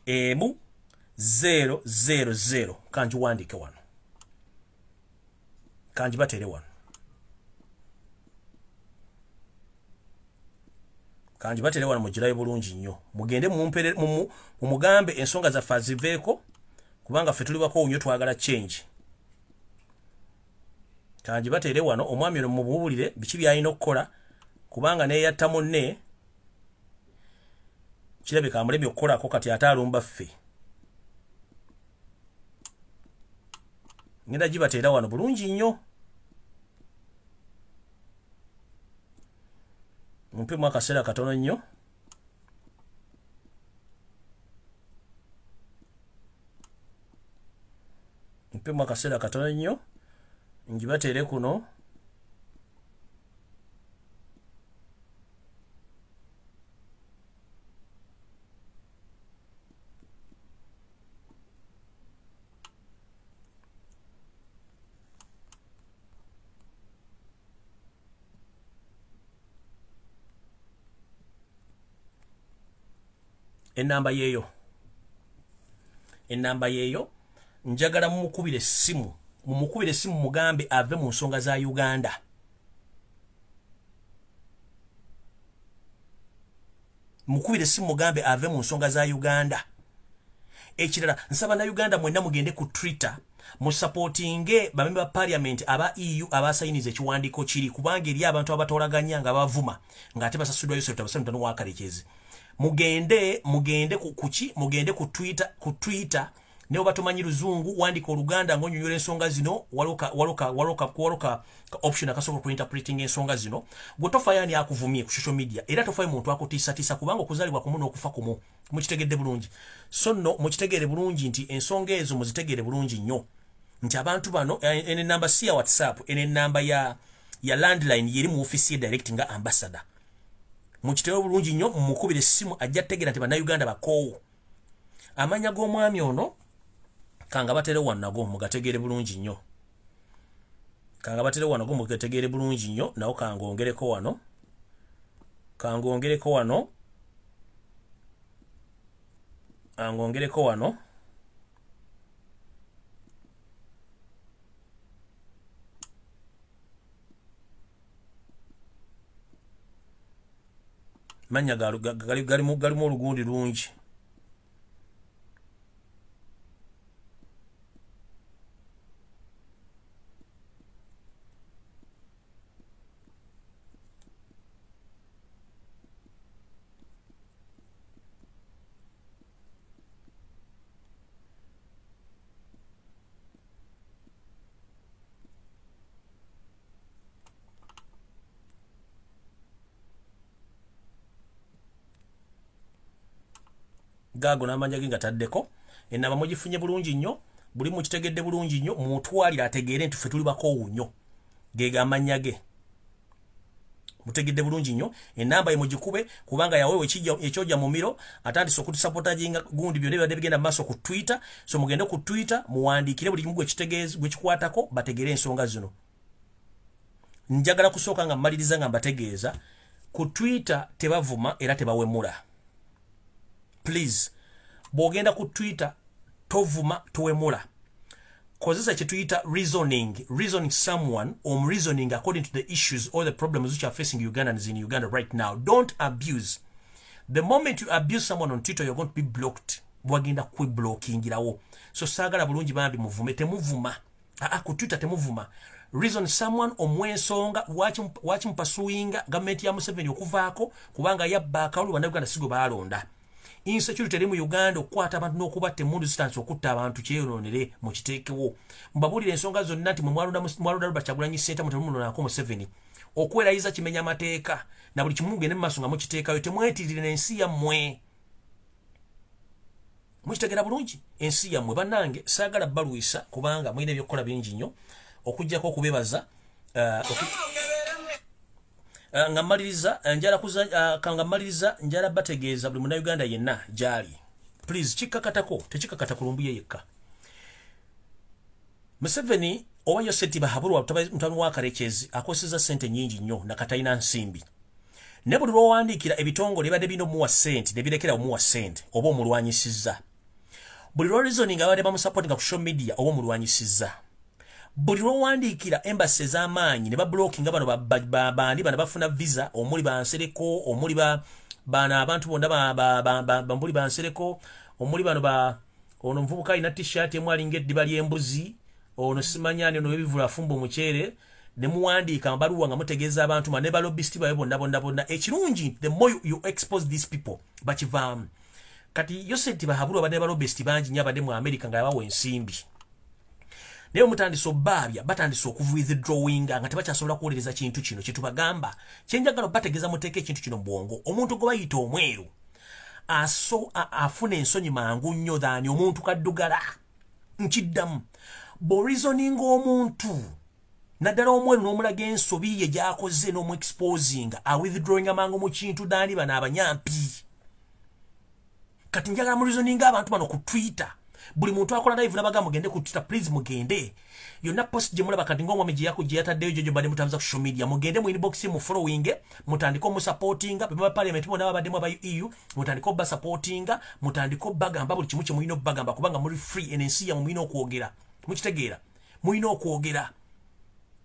emu 0 0 0. Kanji wandike wano. Kanji batere wano. Kanji batere wano mugirayo bulungi nnyo. Mugende mumumpere mumugambe ensonga zaffe aziveeko kubanga ffe tuli bakoowu nnyo twagala change. Kanji batere wano omwami ono mumubuulire biki by'alina okukola kubanga neeyatta munne kirabika amulemye okukolako kati ate alumba ffe. Ngenda gibateera wano bulungi nnyo. Mumpemu akaseera katono nnyo. Mumpemu akaseera katono nnyo. Ngibateere kuno. Enamba yeyo. Enamba yeyo. Njagala mumukubire essimu. Mumukubire essimu mugambe ave mu nsonga za Uganda. Mukubire essimu mugambe ave mu nsonga za Uganda. Ekirala, nsaba na Uganda mwenna mugende ku Twitter musupportinge bamemba ba parliament aba EU abasayiniza ekiwandiiko kiri, kubanga eri abantu abatolaganya nga bavuma ng'ate basasuddwa Yosef Tabasani wa Karekezi. Mugende ku kuki, mugende ku Twitter ne oba tomanyi Luzungu wandika Oluganda ng'onyonyola ensonga zino, waloka option akasobola ku interpreting ensonga zino. Gwe tofaayo ani akuvumye ku social media, era tofaayo muntu akutiisatiisa, kubanga okuzaalibwa kumu n'okufa kumu. Mukitegedde bulungi? So nno mukitegeere bulungi nti ensonga ezo muzitegeere bulungi nnyo, nti abantu bano ene enamba si ya WhatsApp, ene enamba ya landline yeri mu office ye direct nga ambassador. Mukitegeere bulungi nnyo, mumukubire essimu ajja kutegeera nti Bannayuganda bakoowu. Amanya g'omwami ono kanga batere wanago mugategeere bulungi nnyo. Kanga batere wanago mugategeere bulungi nnyo, nawo kangongereko wano. Kangongereko wano. Angongereko wano. Manya galimu olugundi lungi. Gago n'amanya ge ngataddeko enamba mugifunye bulungi nnyo, buli mukitegedde bulungi nnyo, mutwalire ategeere nti ffe tuli bakoowu nnyo. Ge amannya ge mutegedde bulungi nnyo, enamba ye mugikube, kubanga yaweewa ekyojja mu miro atandise okutusupportinga gundi byonna ebibadde bigenda mu maaso ku Twitter. So mugende ku Twitter muwandiikire buli kimu gwe kikwatako bategeere ensonga zino. Njagala kusooka nga mmaliriza nga mbategeeza ku Twitter tebavuma era tebawemula. Please, bw'ogenda ku Twitter tovuma, towemula. Kozesa kye tuyita reasoning, reasoning someone or reasoning according to the issues or the problems which are facing Ugandans in Uganda right now. Don't abuse. The moment you abuse someone on Twitter, you're going to be blocked. Bwagenda kweblokingirawo. So saagala bulungi bambi muvume, temuvuma. Ku Twitter temuvuma. Reason someone omwensonga waki mpasuinga gavumenti ya Museveni okuvaako, kubanga yabba akalulu Bannayuganda sigo baalonda. Insecurity eri mu Uganda, okukwata abantu n'okubatta emmundu zitandise okutta abantu, kyeyonoonere mukiteekewo. Mbabuulire ensonga zonna nti mwe mwalonda Robert Kyagulanyi Ssentamu, temumulondako Museveni. Okwerayiza kimenya amateeka, na buli kimu mugende mu maaso nga mukiteekayo, temwetirire n'ensi yammwe. Mukitegeera bulungi ensi yammwe. Bannange saagala balwisa kubanga mulina ebyokukola bingi nnyo, okuggyako okubeebaza. Nga mmaliriza njala bategeeza buli Munnayuganda yenna gy'ali. Please, kikkakatako, tekikakata ku Lumbuye yekka. Museveni oba Yosef Bahabulwa mutabani wa Karekezi akozesa ssente nnyingi nnyo nakatalina nsimbi. Ne buli lw'owandiikira ebitongole ebibadde birina omuwa ssente ne birekera omuwa ssente oba omulwanyisizza. Buli lwa reasoning abadde bamusupportinga ku social media oba omulwanyisizza. Buli lw'owandiikira embassy ez'amaanyi ne bablockinga bano bandi bano bafuna visa, omuli bansereko, omuli bano abantu bonna bambuli bansereko, omuli bano ba ono omuvubuka alina t-shirt emu alinga eddiba ly'embuzi, ono simanya ani, ono w'ebivvulu afumba omuceere, ne muwandiika amabaluwa nga mutegeeza abantu ne ba lobbyist baabwe bonna bonna bonna. Ekirungi, the more you expose these people bakivaamu. Kati Yosef Bahabulwa abadde ba lobbyist bangi nnyo abadde mu America nga yabawa ensimbi. Naye mutandise obbaabya, batandise okuwithdrawinga nga tebakyasobola kuwolereza kintu kino kye tubagamba. Kye njagala obategeeza, muteeke ekintu kino mu bwongo. Omuntu gwe bayita omweru afuna ensonyi mangu nnyo than omuntu kaddugala. Nkiddamu, bw'oreasoninga omuntu naddala omweru n'omulaga ensobi ye gy'akoze n'omuexposinga, awithdrawinga mangu mu kintu than bano abanyampi. Kati njagala mureasoninga abantu bano ku Twitter. Buli muntu akola live nabaga mugende ku Twitter, please mugende. Yonna post gye mulaba kati ng'omwami gye yako gye yataddeyo gye mbadde mutambuza ku social media, mugende mu inbox mu following, mutandike omusupportinga, bwe parliament bonna babaddemu aba EU, mutandike obasupportinga, mutandike obagamba buli kimu kye mulina obbagamba, kubanga muli free, eno ensi yammwe mulina okwogera. Mukitegeera? Mulina okwogera.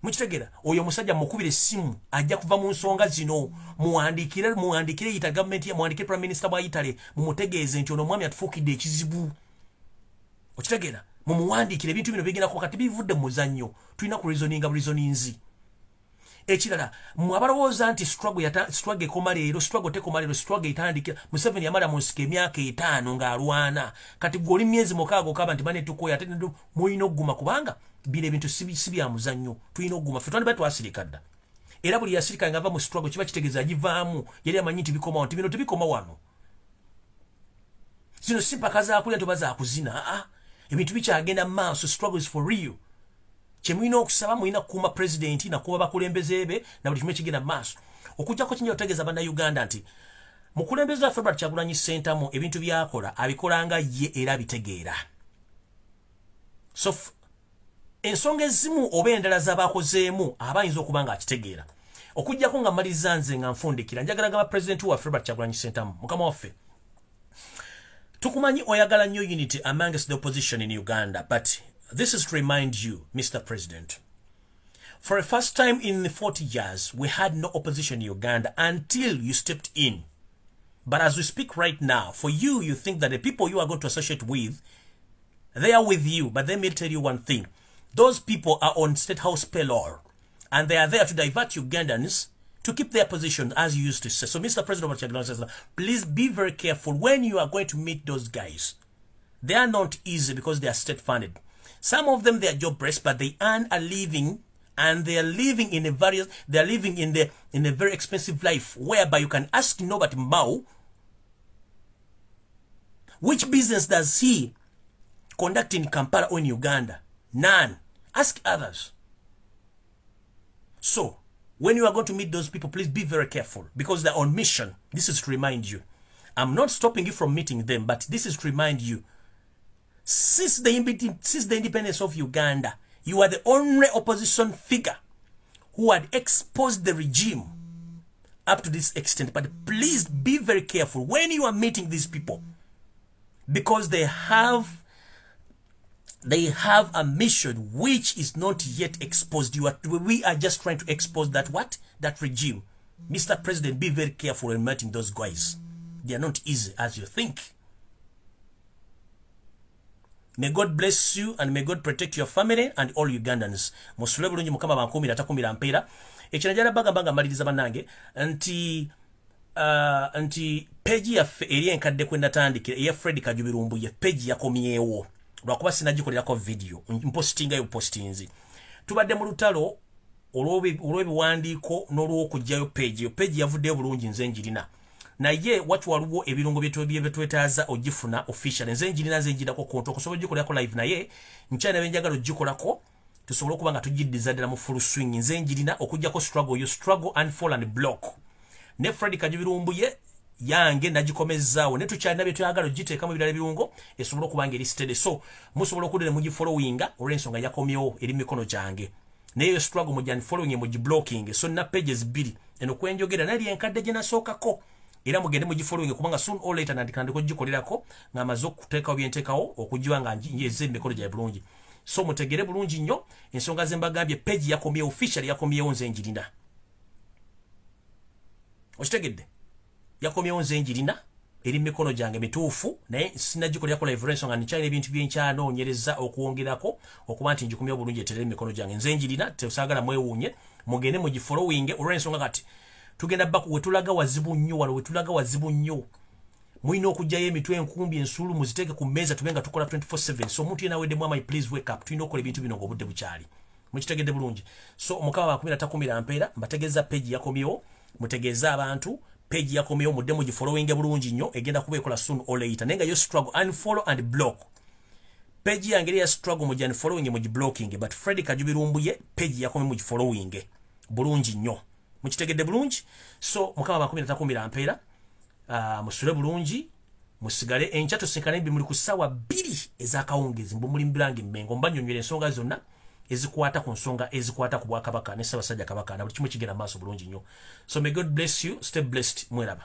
Mukitegera oyo musajja mukubire essimu ajja kuva mu nsonga zino. Muwandiikire yita gavumenti, muwandiikire prime minister bwa Italy, mumutegeeze nti ono omwami atufuukidde ekizibu. Okitegeera? Mumuwandiikire ebintu bino bigenda kuba kati bivudde mu muzannyo, tulina ku reasoninga reasoninzi. Ekirala, mwe abalowooza nti struggle ekoma leero, struggle tekoma leero, struggle etandikira. Museveni yamala mu nsiko emyaka 5 ng'alwana, kati gwe oli myezi 6 okaba nti bane tukoya. Ate mulina okuguma kubanga bino ebintu si bya muzannyo, tulina okuguma. Ffe twandibadde twasirika dda, era buli yasirika nga ava mu struggle kiba kitegeeza agivaamu, yali amanyi nti bikomawo, nti bino tebikoma wano. Zino si mpaka zakulya nti oba zakuzina, aa, ebintu bikyagenda mu maaso. Struggle is for real. Kyemulina okusaba, mulina kukuuma pulezidenti nakuba bakulembeze be na buli kimu ekigenda mu maaso. Okujjako kinja otegeeza Bannayuganda nti mukulembeze waffe Robert Kyagulanyi Ssentamu ebintu byakola abikola nga ye era abitegeera. So ensonga ezimu oba endala z'abakozeemu aba ayinza okuba nga akitegeera. Okujjako nga mmaliriza nze nga nfundikira, njagala gamba pulezidenti waffe Robert Kyagulanyi Ssentamu, mukama waffe, tukumanyi oyagala nnyo unity amongst the opposition in Uganda, but this is to remind you, Mr. President, for the first time in 40 years, we had no opposition in Uganda until you stepped in. But as we speak right now, for you, you think that the people you are going to associate with, they are with you. But let me tell you one thing. Those people are on State House payroll, and they are there to divert Ugandans to keep their position, as you used to say. So, Mr. President, please be very careful when you are going to meet those guys. They are not easy because they are state-funded. Some of them, they are jobless, but they earn a living, and they are living in a various, they are living in a very expensive life, whereby you can ask Norbert Mao, which business does he conduct in Kampala or in Uganda? None. Ask others. So, when you are going to meet those people, please be very careful because they're on mission. This is to remind you. I'm not stopping you from meeting them, but this is to remind you. Since the independence of Uganda, you are the only opposition figure who had exposed the regime up to this extent. But please be very careful when you are meeting these people, because they have a mission which is not yet exposed. We are just trying to expose that what? That regime. Mr. President, be very careful when meeting those guys. They are not easy as you think. May God bless you and may God protect your family and all Ugandans. Musule bulungi, Mukama bankumira takumira mpeera. Ekirajala bagamba nga maliriza bannange nti page yaffe eri enkadde kwe natandikira eya Fred Kajubi Lumbuye, page yakomyewo lwakuba sinagikolerako video, mpostingayo postinzi. Tubadde mu lutalo olw'ebiwandiiko n'olw'okuggyayo page. Yo page yavuddeyo bulungi, nze njirina, naye watu waliwo ebirungo byetwetaaza ogifuna official. Nze njirina, nze njirako konto okusobola ogikolerako live, naye nkyalina benjagala ogikolako tusobole okuba nga tugiddiza ddala mu full swing. Nze njirina okuggyako struggle, yo struggle and fall and block ne Fred Kajubi Lumbuye yange nagikomezaawo, ne tukyalina bye twagala ogiteekamu ebirala ebirungo esobole okuba nga eri steady. So musobola okuddira mugifollowinga olw'ensonga yakomyewo eri mikono gyange, naye yo struggle mujja following mugiblocking. So na pages bbiri eno kwenjogera nali enkadde gye nasookako, era mugende mugifollowing kubanga soon or later nandikandiko gikolerako ng'amaze okuteekawo byenteekawo okugiwa nga njeze emikono gyaye bulungi. So mutegere bulungi nnyo ensonga ze mbagambye, page yakomyewo official, yakomyewo nze njirina. Okitegedde? Yakomyewo nze njirina, eri mikono gyange mituufu, naye sinagikolerako live olw'ensonga nkyalina ebintu byenkyanoonyereza okwongerako okuba nti ngikomyewo bulungi eterere emikono gyange. Nze njirina, tesaagala mwewuunye, mugende mugifollowinge olw'ensonga kati tugenda baku wetulaga wazibu nnyo wano, wetulaga wazibu nnyo. Mulina okuggyayo emitwe enkumbi ensuulu muziteeke ku mmeeza tube nga tukola 24/7. So omuntu yenna aweddemu amaanyi, please wake up. Tulina okukola ebintu bino ng'obudde bukyali. Mukitegedde bulungi? So Mukama bakumira takumira mpeera. Mbategeeza page yakomyewo, mutegeeze abantu page yakomyewo, mudde mugifollowinge bulungi nnyo, egenda kuba ekola soon or later. Naye nga yo struggle unfollow and block page yange ya struggle, mujja unfollowing mugiblocking, but Fred Kajubi Lumbuye page yakomyewo mugifollowing bulungi nnyo. Mukitegedde bulungi? So Mukama bakumira takumira mpeera. Musule bulungi, musigale enkya tusinkane bimuli ku ssaawa 2 ez'akawungeezi mbu muli mbirange Mmengo, mbanyonyola ensonga zonna ezikwata ku nsonga ezikwata ku bwakabaka ne Ssaabasajja Kabaka na buli kimu kigenda maaso bulungi nnyo. So may God bless you, stay blessed, mweraba.